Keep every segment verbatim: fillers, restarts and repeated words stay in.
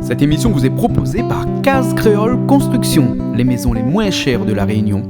Cette émission vous est proposée par Case Créole Construction, les maisons les moins chères de La Réunion.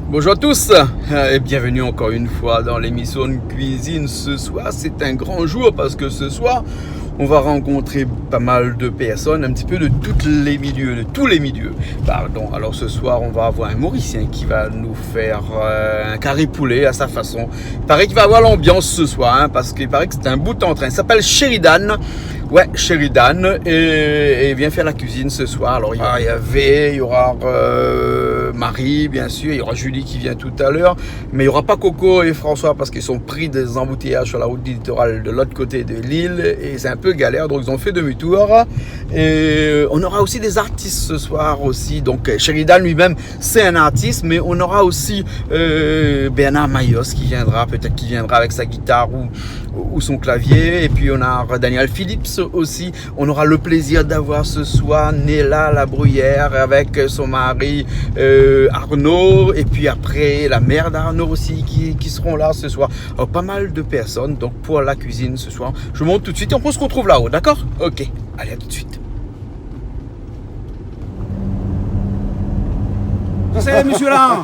Bonjour à tous, euh, et bienvenue encore une fois dans l'émission de cuisine. Ce soir, c'est un grand jour parce que ce soir, on va rencontrer pas mal de personnes, un petit peu de tous les milieux, de tous les milieux. Pardon. Alors ce soir, on va avoir un Mauricien qui va nous faire, euh, un carré poulet à sa façon. Il paraît qu'il va avoir l'ambiance ce soir, hein, parce qu'il paraît que c'est un boute-en-train. Il s'appelle Sheridan. Ouais, Sheridan, et, et il vient faire la cuisine ce soir. Alors, il y a, il y a V, il y aura, euh, Marie, bien sûr, il y aura Julie qui vient tout à l'heure, mais il y aura pas Coco et François parce qu'ils sont pris des embouteillages sur la route du littoral de l'autre côté de l'île et c'est un peu galère, donc ils ont fait demi-tour. Et, euh, on aura aussi des artistes ce soir aussi. Donc, euh, Sheridan lui-même, c'est un artiste, mais on aura aussi, euh, Bernard Mayos qui viendra, peut-être qu'il viendra avec sa guitare ou, ou son clavier. Et puis, on a Daniel Phillips aussi. On aura le plaisir d'avoir ce soir Nella Labruyère avec son mari, euh, Arnaud. Et puis après, la mère d'Arnaud aussi qui, qui seront là ce soir. Alors, pas mal de personnes. Donc, pour la cuisine ce soir, je monte tout de suite et on se retrouve là-haut, d'accord ? Ok, allez, à tout de suite. Kisa i lé, mésyé la ?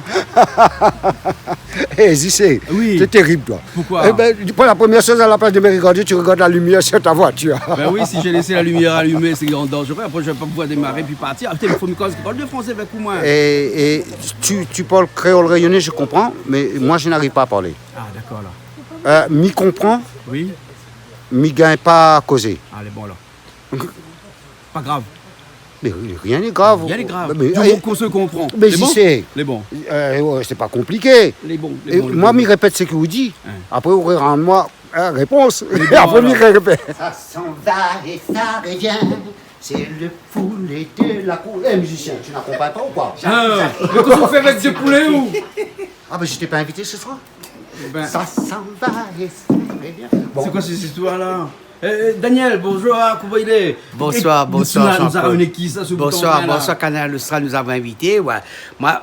Eh, J C, oui, t'es terrible, toi. Pourquoi ? Eh ben, tu prends la première chose à la place de me regarder, tu regardes la lumière sur ta voiture. Ben oui, si j'ai laissé la lumière allumée, c'est dangereux. Après, je vais pas pouvoir démarrer puis partir. Ah, putain, il faut me cause de français avec moi. Et, et tu, tu parles créole réunionnais, je comprends, mais moi, je n'arrive pas à parler. Ah, d'accord, alors. Euh, mi konpran, oui, mi gingn pa kozé. Allez, bon, alors. Pa grav. Mé ri-, rien n'est grave. Rien n'est grave. Mé, du moment qu'on se comprend. Mé lé bon ? Lé bon. Euh, ouais, c'est pas compliqué. Lé bon, lé bon, lé bon. É moin, mi répèt sak ou di. Hein. Apré, ou rann amoin, hein, répons. Lé bon, alor. Apré, mi répèt. Ça s'en va et ça revient. C'est le poulet de la cour. Eh, musicien, tu n'as compris pas ou quoi ? Hein, mé kosa ou fé avèk dé poulé, ou ? Ah, ben, j'étais pas invité ce soir. Ben. Ça s'en va et ça revient. Bon. C'est quoi ces histoires-là ? Eh, eh, Daniel, bonjour, hein, comment il est ? Bonsoir, bonsoir, Jean-Claude. Et tu nous as, nous as ramené qui, ça, ce bout en train, là ? Bonsoir, bonsoir, Kanal Austral, nou la invité, ouais. Moi,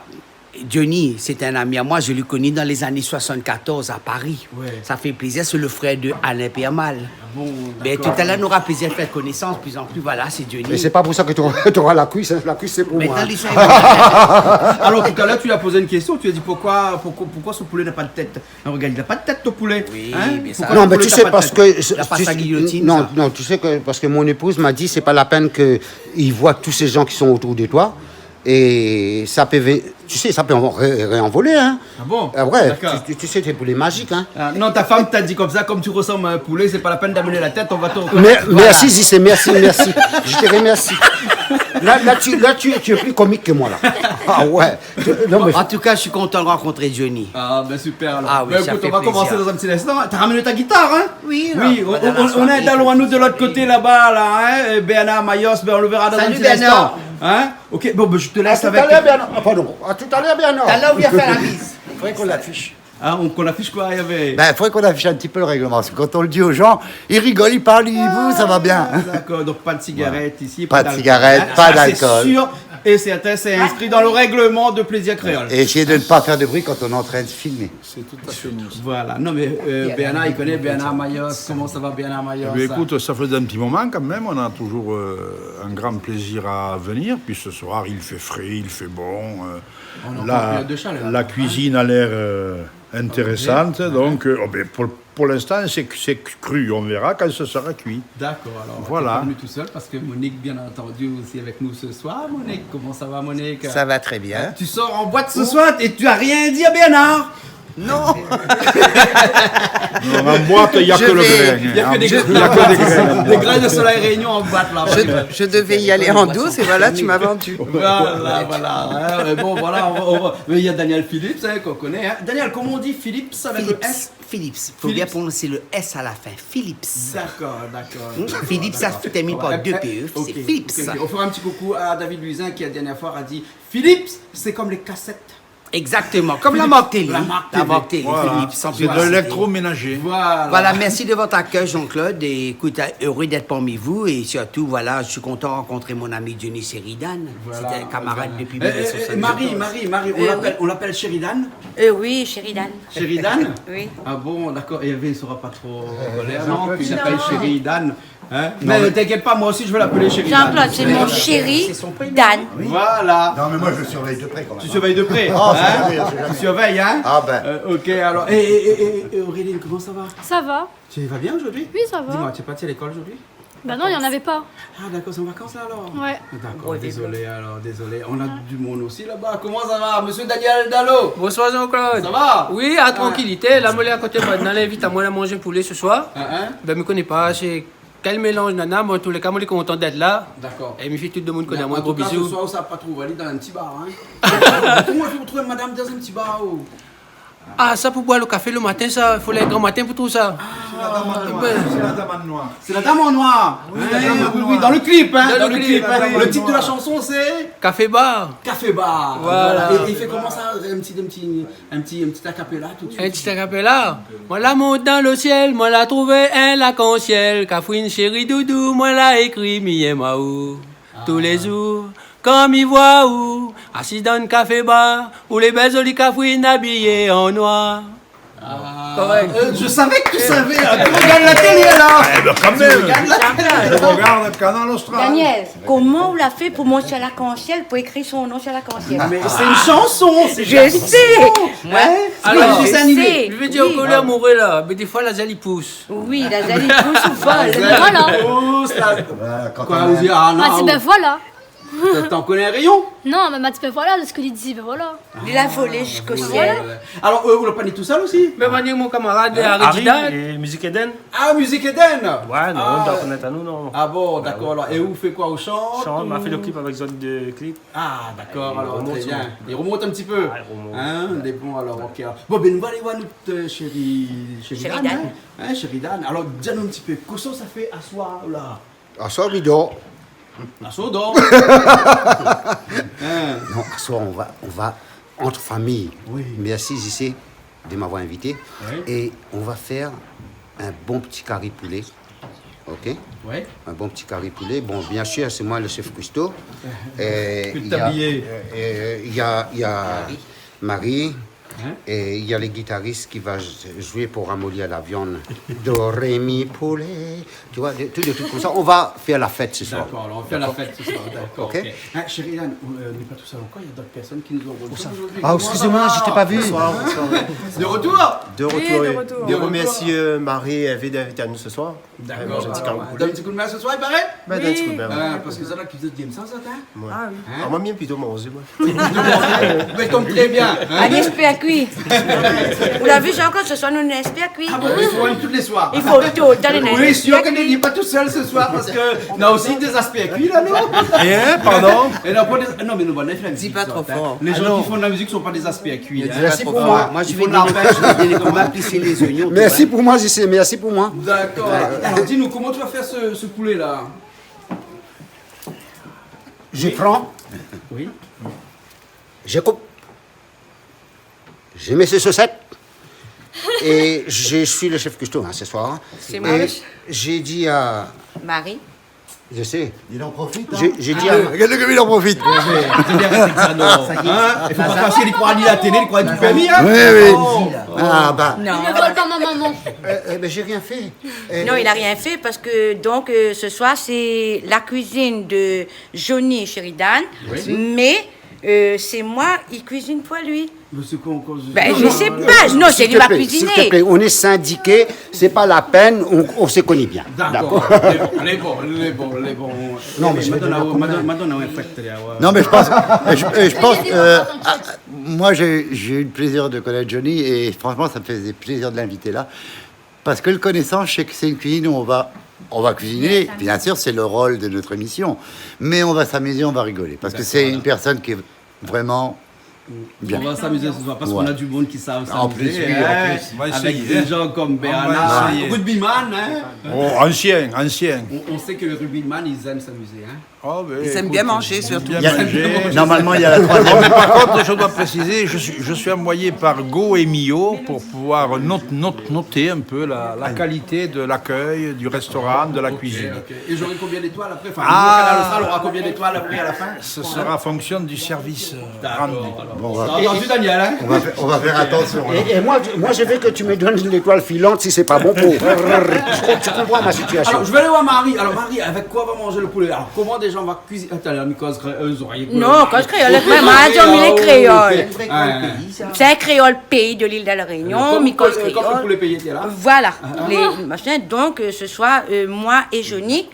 Johnny, c'est un ami à moi, je l'ai connu dans les années soixante-quatorze à Paris. Ouais. Ça fait plaisir, c'est le frère de Alain Permal. Ah bon, d'accord. Ben, tout à l'heure, nou nora plézir fé konésans, plus en plus, voilà, c'est Johnny. Mais c'est pas pour ça que tu auras, tu auras la cuisse, hein. La cuisse, c'est pour moi, hein. Maintenant, les gens, ils vont... Alors, tout à l'heure, tu lui as posé une question, tu lui as dit, pourquoi, pourquoi, pourquoi ce poulet n'a pas de tête ? Regarde, il a pas de tête, ton poulet. Oui, bien sûr. Hein ? Pourquoi ton poulet n'a pas de tête ? Non, mais tu sais, parce que... Il a pas sa guillotine, ça. Non, non, tu sais que, parce que mon épouse m'a dit, c'est pas la peine que il voit tous ces gens qui sont autour de toi, et ça peut, tu sais, ça peut en ré-, réenvoler, hein. Ah bon ? Ah ouais, d'accord. Tu, tu, tu sais, c'est poulet magique, hein. Ah, non, ta femme t'a dit comme ça, comme tu ressembles à un poulet, c'est pas la peine d'amener la tête, on va te reconnaître. Voilà. Merci, J C, merci, merci. Je te remercie. Là, là, tu, là, tu, tu es plus comique que moi, là. Ah ouais. Non, mais... En tout cas, je suis content de rencontrer Johnny. Ah, ben super, alors. Ah oui, ça fait plaisir. Ben écoute, on va commencer dans un petit instant. T'as ramené ta guitare, hein ? Oui, on, on a un dalon à nous de l'autre côté là-bas, là, hein, euh, Bernard Mayos, ben on le verra dans un petit instant. Salut, Bernard. Hein ? Ok, bon, ben je te laisse avec... À tout à l'heure, Bernard. Ah, pardon. À tout à l'heure, Bernard. Tout à l'heure, on vient faire la bise. Faudrait qu'on l'affiche. Hein, on, qu'on affiche quoi, il y avait... Ben, faudrait qu'on affiche un petit peu le règlement. Parce que quand on le dit aux gens, ils rigolent, ils parlent, ils disent, vous, ça va bien. Ah, d'accord, donc pas de cigarette ici, pas d'alcool. Voilà. Pas de cigarette, pas d'alcool. Hein, ça, c'est sûr et certain, c'est inscrit dans le règlement de Plaisir Créole. Et essayez de ne pas faire de bruit quand on est en train de filmer. C'est tout à fait nous, ça. Voilà. Non, mais, euh, Bernard, il connaît Bernard Mayos. Comment ça va, Bernard Mayos ? Eh bien, écoute, ça fait un petit moment quand même. On a toujours, euh, un grand plaisir à venir. Puis ce soir, il fait frais, il fait bon, euh, On est en pleine période de chaleur, hein ? La, la cuisine a l'air, euh, intéressante. Ah oui. Donc, euh, oh ben, pour, pour l'instant, c'est, c'est cru. On verra quand ce sera cuit. D'accord, alors, t'es pas venu tout seul parce que Monique, bien entendu, aussi avec nous ce soir. Monique, comment ça va, Monique ? Ça va très bien. Euh, tu sors en boîte ce soir et tu as rien dit à Bernard. Non. Non, la boîte, il y a que le grain, hein. Il y a que des graines. Des graines de Soleil Réunion en boîte, là. Je, je devais y aller en douce et voilà, tu m'as vendu. Voilà, voilà, hein, mais bon, voilà, on va, on va, mais il y a Daniel Phillips, hein, qu'on connaît, hein. Daniel, comment on dit Phillips avec le S ? Phillips. Phillips. Faut bien prononcer le S à la fin. Phillips. D'accord, d'accord. Hmm, Philips, sa i termine par deux P E, c'est Philips. Ok, ok, ok. On fera un petit coucou à David Louisin qui, la dernière fois, a dit : « Philips, c'est comme les cassettes. » Exactement, comme la marque télé. La marque télé. La marque télé, voilà. Philips, sans publicité. C'est de l'électroménager. Voilà. Voilà, merci de votre accueil, Jean-Claude. Et écoute, heureux d'être parmi vous. Et surtout, voilà, je suis content de rencontrer mon ami Johnny Sheridan. Voilà, voilà. C'était un camarade depuis mille neuf cent soixante-quatorze. Euh, euh, Marie, Marie, Marie, on l'appelle, on l'appelle Sheridan ? Euh, oui, Sheridan. Sheridan ? Oui. Ah bon, d'accord. Et Hervé ne sera pas trop en colère, non, qu'il l'appelle Sheridan. Hein ? Non, mais t'inquiète pas, moi aussi, je vais l'appeler Sheridan. Jean-Claude, c'est mon chéri Dan. Voilà. Non, mais moi, je surveille de près, quand même, hein. Tu surveilles de près, hein ? Ah, on sait jamais, on sait jamais. Tu surveilles, hein ? Ah, ben. Euh, ok, alors. Et, et, et, et, et Auréline, comment ça va ? Ça va. Tu vas bien aujourd'hui ? Oui, ça va. Dis-moi, tu es partie à l'école aujourd'hui ? Bah non, il y en avait pas. Ah, d'accord, c'est en vacances, là, alors ? Ouais. D'accord, désolé, alors, désolé. On a du monde aussi, là-bas. Comment ça va, monsieur Daniel Dalo ? Bonsoir, Jean-Claude. Ça va ? Oui, en tranquillité. La, moin lé a koté, ben, nana invit amoin la manzé poulé ce soir. Hein, hein ? Ben, mi koné pa, sé kèl mélanz nana, mé an tou lé ka, moin lé kontan d'èt la. D'accord. É mi fé tout demoun koné amoin, gro bizou. Mais en tout cas, ce soir, ça va pas trouver, aller dans un petit bar, hein. Comment on fait pour trouver une madame dans un petit bar, oh ? Ah, sa pou boir le kafé le matin, sa, fo lé gran matin pou trouv sa. Ah, c'est la dame en noir. Ben. C'est la dame en noir. C'est la dame en noir. Oui, la dame en noir. Oui, oui, dans le clip, hein, dans le clip, hein. Dans le clip, oui. Le titre de la chanson, c'est Café Bar. Café Bar. Voilà. Voilà. Et, et il fait comment ça, un petit, un petit, un petit, un petit a cappella tout de suite ? Un petit a cappella. Moin la mont dan le sièl, moin la trouv in lakansièl, kafrine shéri doudou, moin la ékri mi yèm aou. Tou lé zour, kan mi voi aou asiz dan kafé bar, ou lé bèl zoli kafrine abiyé an noir. Ah. Correct. Euh, je savais que tu savais, hein. Tu regardes la télé, là. Eh ben, quand même. Tu regardes la télé. Je regarde Canal Austral. Daniel, comment on l'a fait pour monter à l'arc-en-ciel, pour écrire son nom sur l'arc-en-ciel ? Mais c'est une chanson, c'est une chanson. Je sais. Hein ? Moi, je sais. Alors, mi vé dir aou, kan ou lé amoureux la, mé défoi la zèl i pous. Oui, la zèl i pous ou pa. Voilà. Voilà, quand on aime. Quoi, ou di, ah non. Ma di, ben voilà. T'en connais un rayon ? Non, mé ma di, ben voilà, sak li di, ben voilà. Li la volé ziska sièl. Voilà. Alors, euh, ou la pa ni tout seul aussi ? Ben, ma ni mon kamarad, euh, Harry Dida. Harry et Musique Eden. Ah, Musique Eden. Ouais, non, ou doi konèt anou, non. Ah bon, d'accord, alors. Et ou fé koi, ou shant, ou ? Shant, ma fé le clip avèk zot de clip. Ah, d'accord, alors, très bien. I remont in ti pé. Ah, i remont. Hein, lé bon, alors, ok. Bon, ben, nou va alé voir nout, euh, shéri, shéri Dan, hein. Hein, shéri Dan. Alors, di anou in ti pé, kosa ou fé aswar la ? Aswar, mi dor. Aswar, ou dor. Hein. Non, aswar, on va, on va entre familles. Oui. Merci, J C, de m'avoir invité. Oui. Et on va faire un bon petit cari poulet. Ok ? Oui. Un bon petit cari poulet. Bon, bien sûr, c'est moi le chef cuistot. Que t'as oublié ? Euh, il y a, euh, il y a, il y a Marie. Hein ? Et il y a le guitariste qui va jouer pour ramollir la viande. Do, ré, mi, poulet. Tu vois, des, tout des trucs comme ça. On va faire la fête ce soir. D'accord, alors on fait la fête ce soir, d'accord, ok. Ok. Hein, shéri Dan, euh, on n'est pas tout seul encore, il y a d'autres personnes qui nous ont rejoints aujourd'hui. Comment ça va ? Ah, excusez-moi, je t'ai pas vu. Bonsoir, bonsoir. De retour ? De retour, oui. Oui, de retour. De retour. On remercie, euh, Marie et Hervé d'inviter à nous ce soir. D'accord. Donn in ti koudmin ce soir, i paré ? Ben, donn in ti koudmin, ouais. Ah, parske sa la, ki zot i yèm sa, sa, hein ? Ouais. Ah oui. Hein ? Ah, moin, mi yèm plito manzé, moin. Mais tombe très bien, hein ? Alé, espèr kui. Ou la vi, Jean-Claude, ce soir, nou néna espèr kui. Ah bon, i fo in tout lé soir. I fo tout, alé, néna espèr kui. Oui, sûr que n'est pas tout seul ce soir, parce que on a aussi des aspers cuits là, non ? Hein, pardon ? Et là, pour les, non, mais nous, on a fait la musique, hein. Dis pas trop fort. Les gens qui font de la musique sont pas des aspers cuits, hein. Merci pour moi. Moi, je vais donner, je vais donner comment pisser les oignons, tu vois. Merci pour moi, J C, merci pour moi. D'accord. Alors, dis-nous, comment tu vas faire ce, ce poulet-là ? Je prends. Oui. Je coupe. Je mets ses chaussettes. Et je suis le chef cuistot, hein, ce soir. C'est moi. Et j'ai dit à Marie. Je sais. Il en profite, hein. J'ai, j'ai dit à... Ah, regarde comme il en profite. Hein ? Il faut pas casser les croix de la télé, les croix du permis, hein ? Oui, oui. Oh. Ah, bah. Non. Il ne vole pas ma maman. Euh, euh, ben, j'ai rien fait. Euh, non, il a rien fait parce que, donc, euh, ce soir, c'est la cuisine de Johnny Sheridan. Oui. Mais, Euh, c'est moi, il cuisine pour lui. Mais c'est quoi encore, je... Ben, je sais pas. Non, c'est lui qui va cuisiner. S'il te plaît, on est syndiqués, c'est pas la peine, on, on se connaît bien. D'accord. D'accord. Non, mais je vais donner un coup de main. Non, mais je pense, je, je pense, euh, ah, moi, j'ai, j'ai eu le plaisir de connaître Johnny et franchement, ça me faisait plaisir de l'inviter là. Parce que le connaissant, je sais que c'est une cuisine où on va, on va cuisiner. Bien sûr, c'est le rôle de notre émission. Mais on va s'amuser, on va rigoler. Parce que c'est une personne qui est vraiment bien. On va s'amuser ce soir parce qu'on a du monde qui savent s'amuser, hein. En plus, oui, en plus. Avec des gens comme Bernard, rugbyman, hein. Oh, ancien, ancien. On, on sait que les rugbyman, ils aiment s'amuser, hein. Ah, ben, écoute, ils aiment bien manger, surtout. Normalement, il y a la troisième. Mais par contre, je dois préciser, je suis, je suis envoyé par Go et Mio pour pouvoir note-, note-, noter un peu la, la qualité de l'accueil, du restaurant, de la cuisine. Ok, ok. Et j'aurai combien d'étoiles après ? Enfin, le Canal Austral aura combien d'étoiles après, à la fin ? Ce sera en fonction du service, euh, rendu. D'accord, alors. Bon, on va... T'as entendu, Daniel, hein ? On va faire, on va faire attention, hein. Et, et moi, moi, je veux que tu me donnes une étoile filante si c'est pas bon pour... Tu comprends ma situation ? Alors, je vais aller voir Marie. Alors, Marie, avec quoi on va manger le poulet ? Alors, comment déjà on va cuisiner ? Attends, la mi koz kré-, euh, zorèy, euh, non, koz kréol, lé kréol, mi koz kréol. Sé in kréol péi de l'île de la Réunion, mi koz kréol. Comme, comme le poulet péi était là. Voilà, les machins. Donc, euh, ce soir, euh, moi et Johnny,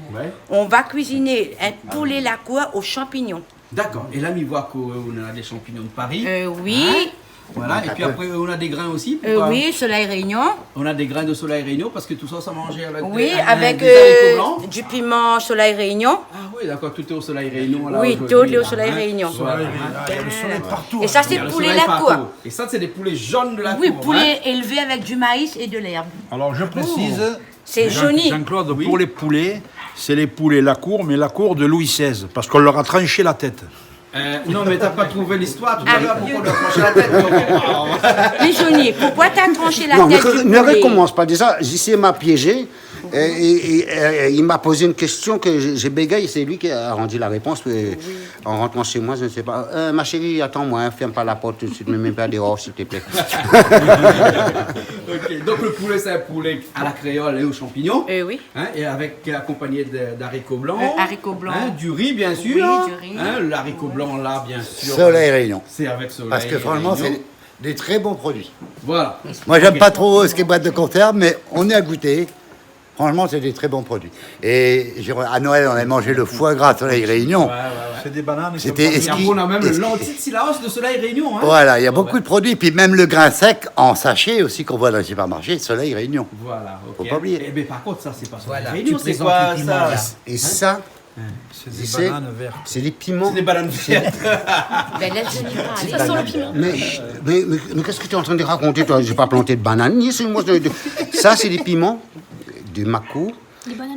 on va cuisiner un poulet lakour aux champignons. D'accord. É la, mi voi ke, euh, ou na des champignons de Paris. Euh, oui. Hein ? Voilà. Et puis après, euh, on a des grains aussi, pourquoi ? Euh, oui, Soleil Réunion. On a des grains de Soleil Réunion parce que tout ça, ça mangeait avec des, un, avec, euh, des haricots blancs. Du piment Soleil Réunion. Ah oui, d'accord, tout est au Soleil Réunion, là, aujourd'hui, là, hein. Oui, tout est au Soleil Réunion. Voilà. Soleil Réunion. Ah, il y a le soleil partout, hein. Et ça, c'est poulet lakour. Il y a le soleil partout. Et ça, c'est des poulets jaunes de la cour, hein. Oui, poulet élevé avec du maïs et de l'herbe. Alors, je précise, c'est Jean-, Johnny. Jean-Claude, oui, pour les poulets, c'est les poulets lakour, mais lakour de Louis seize, parce qu'on leur a tranché la tête. Euh, non, mais t'as pas trouvé l'histoire tout à l'heure, pourquoi on lui a tranché la tête, donc, euh... Mais Johnny, pourquoi t'as tranché la tête du poulet ? Non, mais ne, ne recommence pas. Déjà, J C m'a piégé. Et, et, et, et il m'a posé une question que j'ai, j'ai bégayé. C'est lui qui a rendu la réponse, euh, en rentrant chez moi, je ne sais pas. Euh, ma chérie, attends-moi, hein, ferme pas la porte tout de suite, ne me mets pas dehors, s'il te plaît. Ok, donc le poulet, c'est un poulet à la créole et aux champignons. Euh, oui. Hein, et avec, accompagné de, d'haricots blancs. Euh, haricots blancs. Hein, du riz, bien sûr. Oui, du riz. Hein, l'haricot blanc, là, bien sûr. Soleil Réunion. C'est avec Soleil Réunion. Parce que franchement, c'est des très bons produits. Voilà. Moi, j'aime pas trop ce qui est boîte de conserve, mais on y a goûté. Franchement, c'est des très bons produits. Et je, à Noël, on a mangé le foie gras Soleil Réunion. Ouais, ouais, ouais. C'est des bananes. C'était exquis. Et après, on a même le lentille de Cilaos de Soleil Réunion, hein. Voilà, il y a beaucoup de produits. Puis même le grain sec en sachet aussi qu'on voit dans les supermarchés, Soleil Réunion. Voilà, ok. Faut pas oublier. Eh ben, par contre, ça, c'est pas Soleil Réunion, c'est quoi, ça ? Voilà, tu présentes les piments, là. Et ça, c'est des bananes vertes. C'est des piments. C'est des bananes vertes. Ben, laisse-le parler. Ça sent le piment. Mais, mais, mais, mais qu'est-ce que tu es en train de raconter, toi ? J'ai pas planté de banane ici, moi, de, de, ça, c'est des piments de ma cour.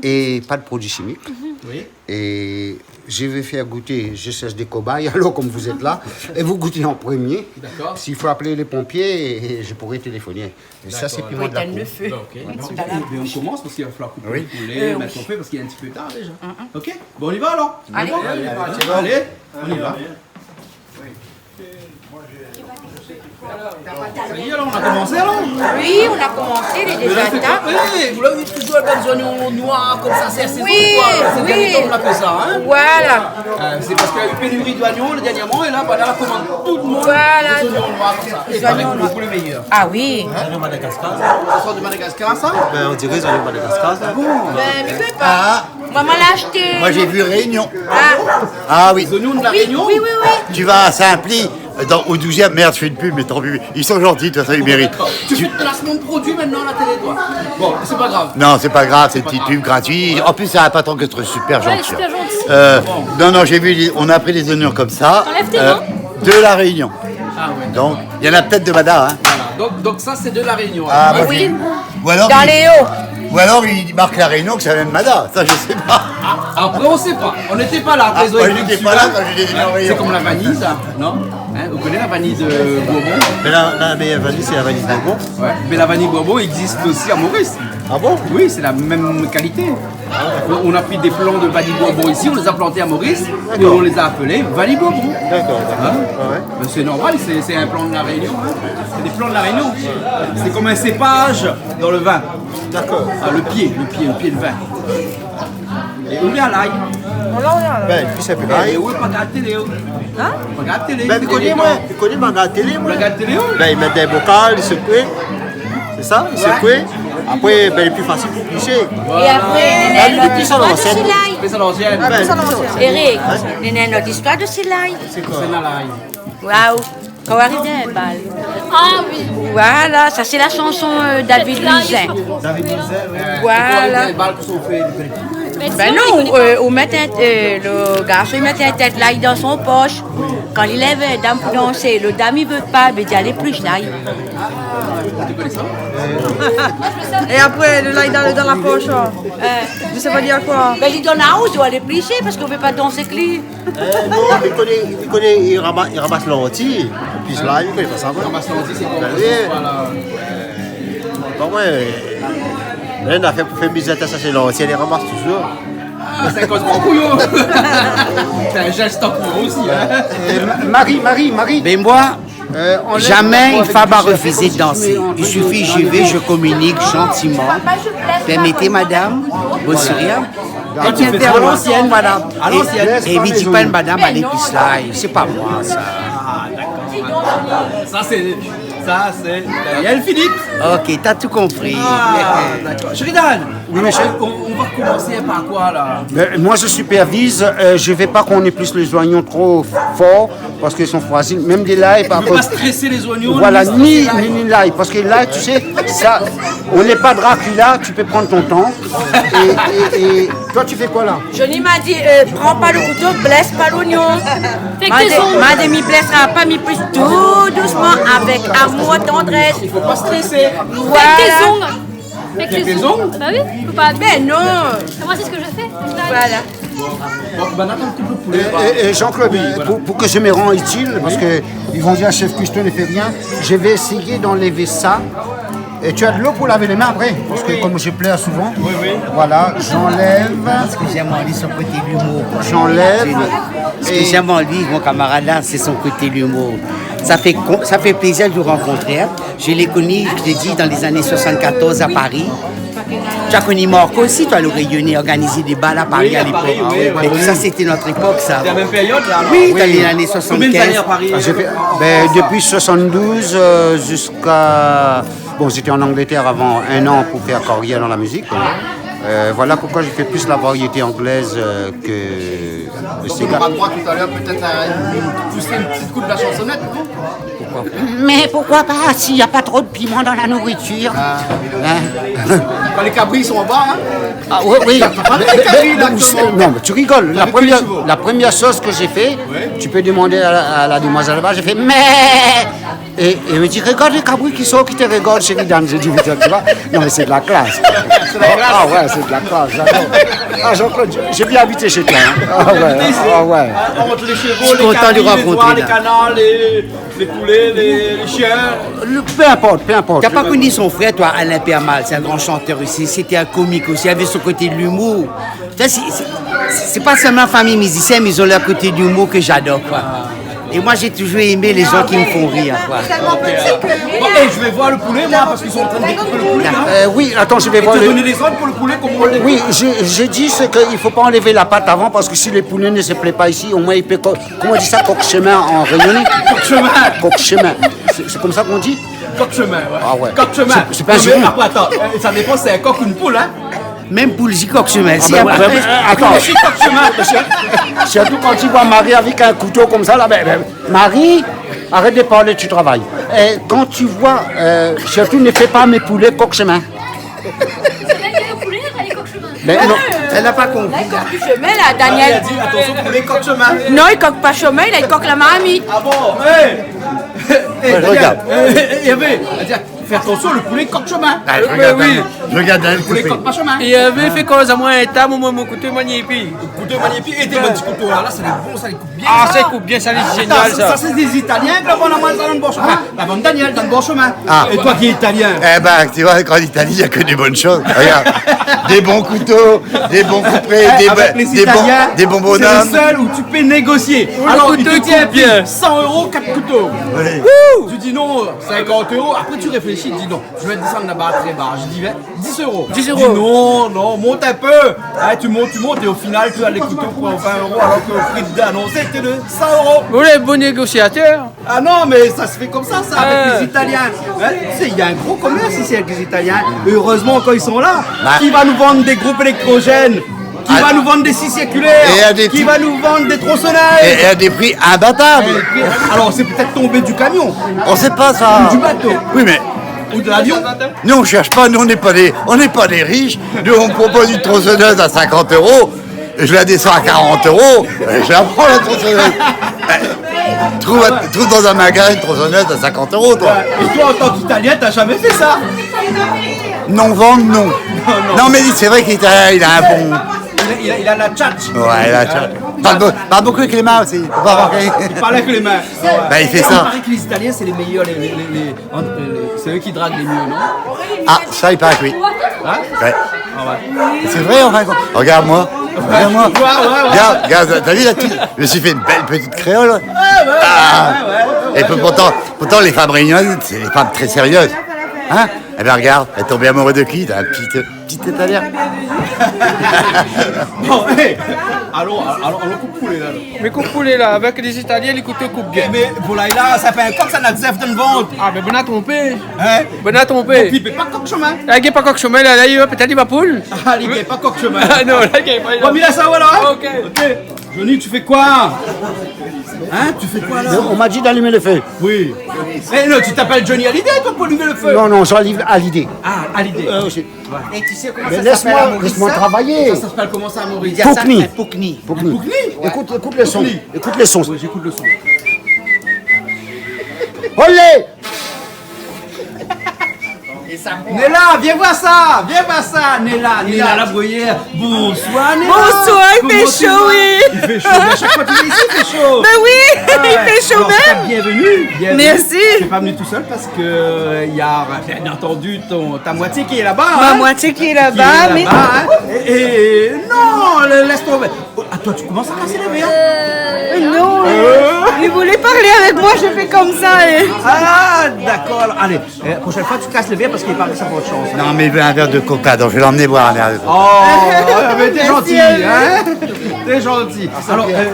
Et pas de produits chimiques. Oui. Et je vais faire goûter, je cherche des cobayes, alors comme vous êtes là, et vous goûtez en premier. D'accord. S'il faut appeler les pompiers, je pourrai téléphoner. Et ça, c'est piment de la cour. D'accord, alors. Éteindre le feu. Bon, ok. Voilà. Donc, eh ben, on commence parce qu'il va falloir couper le poulet, mettre au feu parce qu'il est un petit peu tard déjà. Euh, oui. Ok ? Bon, on y va alors ? Allez. Bon, allez, allez, on y va. Ça y est, alors, on a commencé, alors ? Oui, on a commencé, il est déjà tard. Mais là, c'est quoi ? Eh, vous l'avez toujours avec des oignons noirs comme ça, c'est la saison, quoi. Oui, oui. Ces derniers temps, on a fait ça, hein ? Voilà. Euh, c'est parce qu'il y a eu pénurie d'oignons, le dernièrement, et là, voilà, la commande, tout le monde, les oignons noirs comme ça. Voilà. Et avec le poulet meilleur. Ah oui. Hein ? Oignons Madagascar. Ça sort de Madagascar, ça ? Ben, on dirait les oignons Madagascar, ça. Ah bon ? Ben, mi koné pa. Ah. Maman la ashté. Moi, j'ai vu Réunion. Ah. Ah oui. Les oignons de la Réunion ? Oui, oui, oui, oui. Tu vas à Saint-Ply, dans, au douzième, merde, je fais une pub, mais tant pis. Ils sont gentils, de toute façon, ils méritent. Bon, d'accord. Tu fais le placement de produit maintenant à la télé, toi ? Bon, c'est pas grave. Non, c'est pas grave, c'est une petite pub gratuite. C'est pas grave. En plus, c'est un patron qui est super gentil. Ouais, super gentil. Euh, non, non, j'ai vu, on a pris les oignons comme ça, euh, de la Réunion. T'enlèves tes noms ? Ah ouais, d'accord. Donc, il y en a peut-être de Mada, hein. Voilà. Donc, donc ça, c'est de la Réunion. Ah, bah oui. Ou alors, dans les hauts. Ou alors, il marque la Réunion, que ça vient de Mada. Ça, je sais pas. Ah, après, on sait pas. On n'était pas là. Ah, moi, j'étais pas là quand j'ai dit la Réunion. Hein, c'est comme la vanille, ça, non ? Hein, vous connaissez la vanille de Bourbon ? Mais la, la meilleure vanille, c'est la vanille de Bourbon. Ouais, mais la vanille Bourbon existe aussi à Maurice. Ah bon ? Oui, c'est la même qualité. On, on a pris des plants de vanille Bourbon ici, on les a plantés à Maurice, et on les a appelés vanille Bourbon. D'accord, d'accord. Hein ? Ah ouais. Mais c'est normal, c'est, c'est un plant de la Réunion, hein. C'est des plants de la Réunion. C'est comme un cépage dans le vin. D'accord. Ah, le pied, le pied, le pied de vin. Et on est à l'ail. Voilà, on est à l'ail. Ben, et puis ça fait pareil. Eh, oui, pas gâté, Léo. Hein ? Rogard télé. Ben, mi koné, moin. Mi koné, mi rogard télé, moin. Rogard télé, oui. Ben, i mèt dé bokal, i sékou. Sé sa, i sékou. Apré, ben, lé pli fasil pou plishé. É apré, ben, néna in ot istoir de sélay. Fé sa lansièn. Ah, ben, fé sa lansièn. Eric, néna in ot istoir de sélay. Sé koi ? Sélay. Waouh. Kan ou ariv dan in bal. Ah oui. Voilà, sa sé la shanson, euh, David Louisin. David Louisin, oui. Voilà. Kan ou ariv dan in bal, kosa ou fé ? Ben non, euh, ou mèt in, euh, lo garson i mèt in tèt lay dan son posh. Kan li lèv in dam pou dansé, lo dam i vé pa, ben, i di alé plish lay. É apré, lo lay dan, dan la posh, hein. Euh. Ou sa pa dir koi ? Ben, li donn aou, ou doi alé plishé, parske ou vé pa dansé èk li. Euh, non, mi koné, mi koné, i rama-, i ramas lanti, plish lay, mi koné pa sa, moin. Ramas lanti, sé koi ? Ben oui. Voilà. Bon, ouais, euh, néna in zafèr pou fé mizèt, sa sé lanti, i ramas touzour. Ah, sé in kozman kouyon. Sé in zès kouyon osi, hein. Euh, Ma-, Marie, Marie, Marie. Ben, moin, euh, enlève la voix avec du chef, c'est comme si tu mets un peu de... Jamais une femme a refusé de danser. Il suffit, je vais, je communique gentiment. Permettez, madame, votre sourire. Quand tu fais ça à l'ancienne, voilà. À l'ancienne. Et, et lui dit pas une madame à l'épicerie, c'est pas moi, ça. Ah, d'accord. Ça, c'est, ça, c'est Daniel Philippe. Ok, t'as tout compris. Ah, d'accord. Sheridan, oui, monsieur. Alors, on, on va commencer par quoi, là ? Ben, moi, je supervise, euh, je vais pas qu'on épluche les oignons trop fort, parce qu'ils sont fragiles. Même des laits, par contre. Tu veux pas stresser les oignons, voilà, ni, ni, ni l'ail, parce que là, tu sais, ça, on n'est pas Dracula, tu peux prendre ton temps. Et, et, et toi, tu fais quoi là ? Johnny m'a dit, euh, prends pas le couteau, blesse pas l'oignon. Fais que tes ongles. M'a dit, m'a dit, mi blèsra pa, mi plish tout doucement, avec amour, tendresse. Il faut pas stresser. Voilà. Fais que tes ongles. Avec les ongles ? Bah oui, faut pas abuser. Ben non. Moi, c'est ce que je fais. Voilà. Bon, ben, attends un petit peu de poulet, là. Et, et, et Jean-Claude, oui, voilà, pour, pour que je me rende utile, parce que ils vont dire, chef cuistot ne fait rien, je vais essayer d'enlever ça. Et tu as de l'eau pour laver les mains après, parce que comme je pleure souvent, oui, oui, voilà, j'enlève. Ce que j'aime en lui, son côté de l'humour. J'enlève. Ce que j'aime en lui, mon camarade là, c'est son côté de l'humour. Ça fait con-, ça fait plaisir de le rencontrer, hein. Je l'ai connu, je te dis, dans les années soixante-quatorze à Paris. Tu as connu Marco aussi, toi, le Réunionnais, organisé des bals à Paris à l'époque. Oui, à Paris, oui, oui. Mais ça, c'était notre époque, ça. C'était la même période, là, alors. Oui, dans les années soixante-quinze. Combien d'années à Paris ? Ah, j'ai fait, ben, depuis soixante-douze, euh, jusqu'à, bon, j'étais en Angleterre avant un an pour faire carrière dans la musique, quoi. Euh, voilà pourquoi je fais plus la variété anglaise, euh, que le séga. Donc, on aura droit tout à l'heure peut-être à une, une poussée, une petite coup de la chansonnette, non ? Pourquoi pas ? Mais pourquoi pas, s'il y a pas trop de piment dans la nourriture ? Ah. Hein ? Quand les cabris sont en bas, hein ? Ah oui, oui. T'as pas les cabris, là, actuellement. Non, mais tu rigoles. T'as vu que les chevaux ? La première, la première sauce que j'ai fait, ouais, tu peux demander à la, à la demoiselle là-bas, j'ai fait, mais Et, et il me dit, regarde les cabris qui sont, qui te regardent, Sheridan. J'ai dit, putain, tu vois, non, mais c'est de la classe. C'est de la classe. Ah ouais, c'est de la classe, j'adore. Ah, Jean-Claude, j'ai bien habité chez toi, hein. Ah ouais, ah ouais. Ah, entre les chevaux, les cabris, les oies, les canards, les, les poulets, les, les chiens. Je suis content de le rencontrer, là. Le, peu importe, peu importe. T'as pas connu son frère, toi, Alain Permal, c'est un grand chanteur aussi, c'était un comique aussi, il avait son côté de l'humour. Ça, c'est, c'est, c'est pas seulement famille musicien, mais ils ont leur côté d'humour que j'adore, quoi. Et moi, j'ai toujours aimé les gens qui me font rire, quoi. Bon, hey, je vais voir le poulet, moi, parce qu'ils sont en train de découper le poulet, là. Euh, oui, attends, je vais voir le... Et tu as donné les ordres pour le poulet, comment on le découpe ? Oui, j'ai, j'ai dit, c'est qu'il faut pas enlever la patte avant, parce que si le poulet ne se plaît pas ici, au moins, il peut co-, comment on dit ça, coq chemin en réunionnais ? Coq chemin. Coq chemin. C'est, c'est comme ça qu'on dit ? Coq chemin, ouais. Ah ouais. Coq chemin. C'est, c'est pas... Non, mais attends, attends, euh, ça dépend, c'est un coq ou une poule, hein ? Même poule, j'y coq chemin. Ah si, ben après, ouais, ouais, attends. Coq chemin, monsieur. Surtout quand tu vois Marie avec un couteau comme ça, là, ben, ben, Marie, arrête de parler, tu travailles. Et quand tu vois, euh, surtout ne fais pas mes poulets coq chemin. C'est vrai qu'il y a des poulets, il y a des coqs chemin. Ben non. Elle n'a pas compris. Là, il coque du chemin, là, Daniel. Ah, elle a dit, attention, poulet coq chemin. Non, il coque pas chemin, là, il coque la marmite. Ah bon ? Hey ! Hey, Daniel, regarde. Euh, euh, Hervé, elle a dit, fais attention, le poulet coque chemin. Ah, je regarde Daniel, je regarde Daniel couper. Le poulet coque pas chemin. É, euh, fé koz amoin, é ta, moin, mon kouto i manyé pi. Kouto i manyé pi, é té bann ti kouto la, la, sa lé bon, sa lé koup bien, sa. Ah, sa i koup bien, sa, lé zénial, sa. Sa, sa sé dé Italiens ke la vann amoin sa dan le bor shemin. La vann Daniel dan le bor shemin. Ah. Et toi qui es italien. Eh ben, tu vois, quand en Italie, il y a que des bonnes choses. Regarde, des bons couteaux, des bons couperets, des bo-, des bons, des bons bonhommes. Avec les Italiens, c'est le seul où tu peux négocier. Alors, il te dit un prix, cent euros, quatre couteaux. Oui. Tu dis non, cinquante euros. Après, tu réfléchis, tu dis non. Je vais descendre là-bas très bas. Je dis, vingt, dix euros. Dix euros. Je dis, non, non, monte un peu. Hein, tu montes, tu montes, et au final, tu as les couteaux pour vingt euros, alors que le prix annoncé, De cent euros. Vous les bons négociateurs. Ah non, mais ça se fait comme ça, ça, avec les Italiens. Hein, tu sais, il y a un gros commerce ici avec les Italiens. Heureusement quand ils sont là. Bah. Qui va nous vendre des groupes électrogènes ? Qui va nous vendre des scies circulaires ? Et à des prix imbattables. Qui va nous vendre des tronçonneuses ? Et, et à des prix imbattables. Eh, alors, c'est peut-être tombé du camion. On sait pas ça. Ou du bateau. Oui, mais... Ou de l'avion. Nous, on cherche pas, nous, on n'est pas des, on n'est pas des riches. Nous, on me propose une tronçonneuse à cinquante euros. Je la descends à quarante euros, euh, je la prends, la tronçonneuse. Euh, trouve, trouve dans un magasin une tronçonneuse à cinquante euros, toi. Ouais. Et toi, en tant qu'Italien, t'as jamais fait ça ? Non, vendre, non. Non, non. Non, mais c'est vrai qu'il a, il a un bon... Il a, il a, il a la tchatch. Ouais, il a la tchatch. Parle be-, parle beaucoup avec les mains aussi. Faut pas avoir... Il parle avec les mains. Ouais. Ben, il fait ça. Il paraît que les Italiens, c'est les meilleurs, les, les, les, les, en, euh, c'est eux qui draguent les mieux, non ? Ah, ça, il paraît que oui. Hein ? Ouais. Ah ouais. C'est vrai, enfin, regarde-moi. Regarde-moi. Ouais, ouais, ouais. Regarde, regarde, t'as vu la petite, je me suis fait une belle petite créole. Ouais, ouais, ouais, ouais, ouais, ouais. Et puis pourtant, pourtant, les femmes réunionnaises, c'est des femmes très sérieuses. Hein ? Eh ben, regarde, elle est tombée amoureuse de qui, là, petite, petite Italienne. Bon, hey, allons, allons, allons couper la. Mé koup poulé la, avèk lé Italien, li kout koup bien. Eh, mé pou la, la, sa fé in kok sa, na zèf dan le vant. Ah, mé bin, na tronpé. Hein ? Bin, na tronpé. Donk, li gingn pa kok shomin. La, li gingn pa kok shomin, la, la, li va, pétèt li va poul. Ah, li gingn pa kok shomin. Ah, non, la, li gingn pa, li va... Bon, mé la, sa, voilà, hein ? Ok. Ok. Johnny, tu fais quoi ? Hein ? Tu fais quoi, là ? On m'a dit d'allumer le feu. Oui. Eh, non, tu t'appelles Johnny Hallyday, toi, pour allumer le feu ? Non, non, c'est Hallyday. Ah, Hallyday. Euh, aussi. Ouais. Et tu sais comment ça s'appelle à Maurice, ça ? Mais laisse-moi, laisse-moi travailler. Ça s'appelle comment ça, à Maurice ? Poukni. Un poukni. Poukni. Poukni. Ouais. Écoute, écoute le son. Poukni. Écoute le son. Ouais, j'écoute le son. Olé ! Néla, viens voir ça, viens voir ça, Néla, Néla, la bruyère. Bonsoir, Néla. Bonsoir, il fait chaud, oui. Comment tu vas ? Il fait chaud, mais à chaque fois tu viens ici, il fait chaud. Ben oui, il fait chaud même. Ah ouais. Alors, bienvenue, bienvenue. Merci. Tu es pas venu tout seul parce que, euh, il y a, bien entendu, ton, ta moitié qui est là-bas, hein. Ma moitié qui est là-bas, hein. Et, et, non, la-, laisse tomber. Oh, ah, toi, tu commences à casser les verres ? Euh, non. Euh ? Il voulait parler avec moi, je fais comme ça, et... Ah, d'accord. Allez, euh, prochaine fois, tu casses les verres parce qu'il paraît que ça porte chance. Non, mais il veut un verre de coca, donc je vais l'emmener boire un verre de coca. Oh, mais t'es gentil, hein ? Merci à vous. T'es gentil. Alors, euh,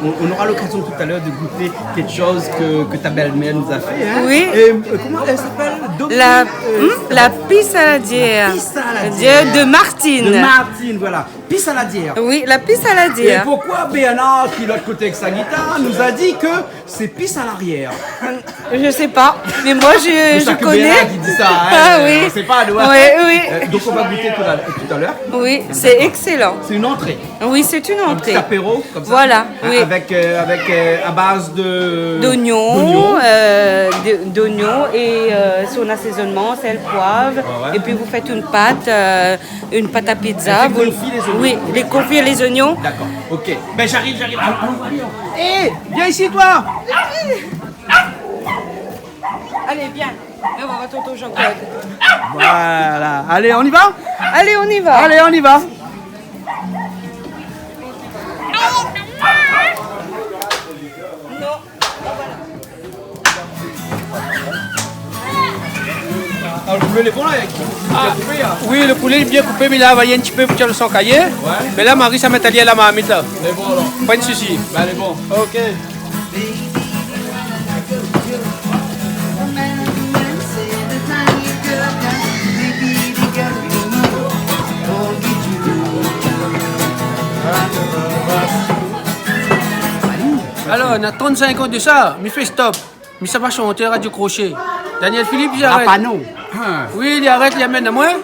on, on aura l'occasion tout à l'heure de goûter quelque chose que, que ta belle-mère nous a fait, hein ? Oui. Et, euh, comment elle s'appelle ? Domi-, la, euh, hmm, la pissaladière. La pissaladière. De, de Martine. De Martine, voilà. Pissaladière. Oui, la pissaladière. Et pourquoi Bernard, qui est de l'autre côté avec sa guitare, nous a dit que c'est pisse à l'arrière ? Je sais pas, mais moi, je, je connais. Mais ça que Bernard qui dit ça, hein, on sait pas, nous, hein. Ah oui. Oui, oui. Euh, donc on va goûter tout à, tout à l'heure. Oui, c'est excellent. C'est une entrée. Oui, c'est une entrée. Un petit apéro, comme ça. Voilà, oui. Hein, avec, euh, avec, euh, à base de... D'oignons, d'oignons. Euh, de, d'oignons et, euh, son assaisonnement, sel, poivre. Ouais, ouais. Et puis vous faites une pâte, euh, Une pâte à pizza. Elle fait confire les oignons. Oui, les confire les oignons. D'accord, ok. Ben, j'arrive, j'arrive. Allons, allons, allons. Hé, viens ici, toi. Allez, viens. Viens, on va voir tonton Jean-Claude. Voilà. Allez, on y va ? Allez, on y va. Allez, on y va. Non. Ah, le poulet, il est bon, là, il est bien coupé, hein. Ah, oui, le poulet, il est bien coupé, mais là, il va y aller un petit peu pour que le sang caille. Ouais. Mais là, Marie, sa mèt ali la marmit, là. Il est bon, alors. Pas de souci. Ben, il est bon. Ok. Alors, on a trente-cinq ans de ça, mi fé stop. Mi sava shanté Radio Crochet. Daniel Philippe, li arèt. Ah, pa non. Oui, li arèt, li amèn amoin.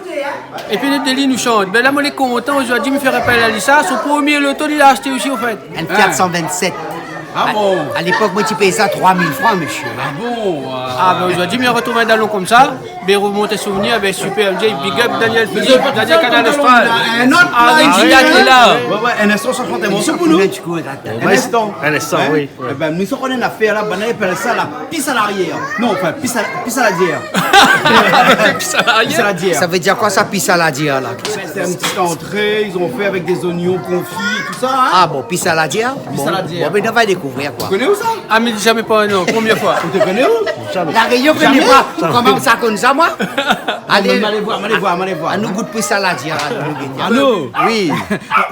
Épi, li di, li nou shant. Bin la, moin lé kontan, zordi, mi fé rapèl ali sa. Son promié loto, li la ashté osi, an fèt. In Fiat cent vingt-sept. Ah bon ? A, a lépok, moin, ti péy sa troi mil fran, mésyé. Ah bon ? Ah, bin, zordi, mi artrouv in dalon konmsa. Bin, romont souvnir, bin, super, big up, Daniel Philippe, Daniel Kanal Austral. Henri Gilliatt lé la. Ouais, ouais, in instan, sa shant in morso pou nou. In instan. In instan, oui. Eh ben, nou sa koné in afèr la, banna i apèl sa la pisse à l'arrière. Non, enfin, pisse à, pisse à la dière. Pisse à l'arrière. Pisse à la dière. Sa vé dir koi sa, pisse à la dière, la ? C'est une petite entrée, ils ont fait avec des oignons confits, tout ça, hein ? Ah bon, pisse à la dière ? Pisse à la dière. Bon, bon, bin, nou va dékouvèr. Dékouvèr, koi. Ou koné ousa ? Ah, mé zamé pa, non. Promié foi. Ou té koné ou ? La Rényon, zamé. Koné pa. Zamé. Koman sa, konm sa, moin ? Non, mé alé, alé voir, alé voir, alé voir, anou gout pi saladièr, anou gout. Anou. Oui.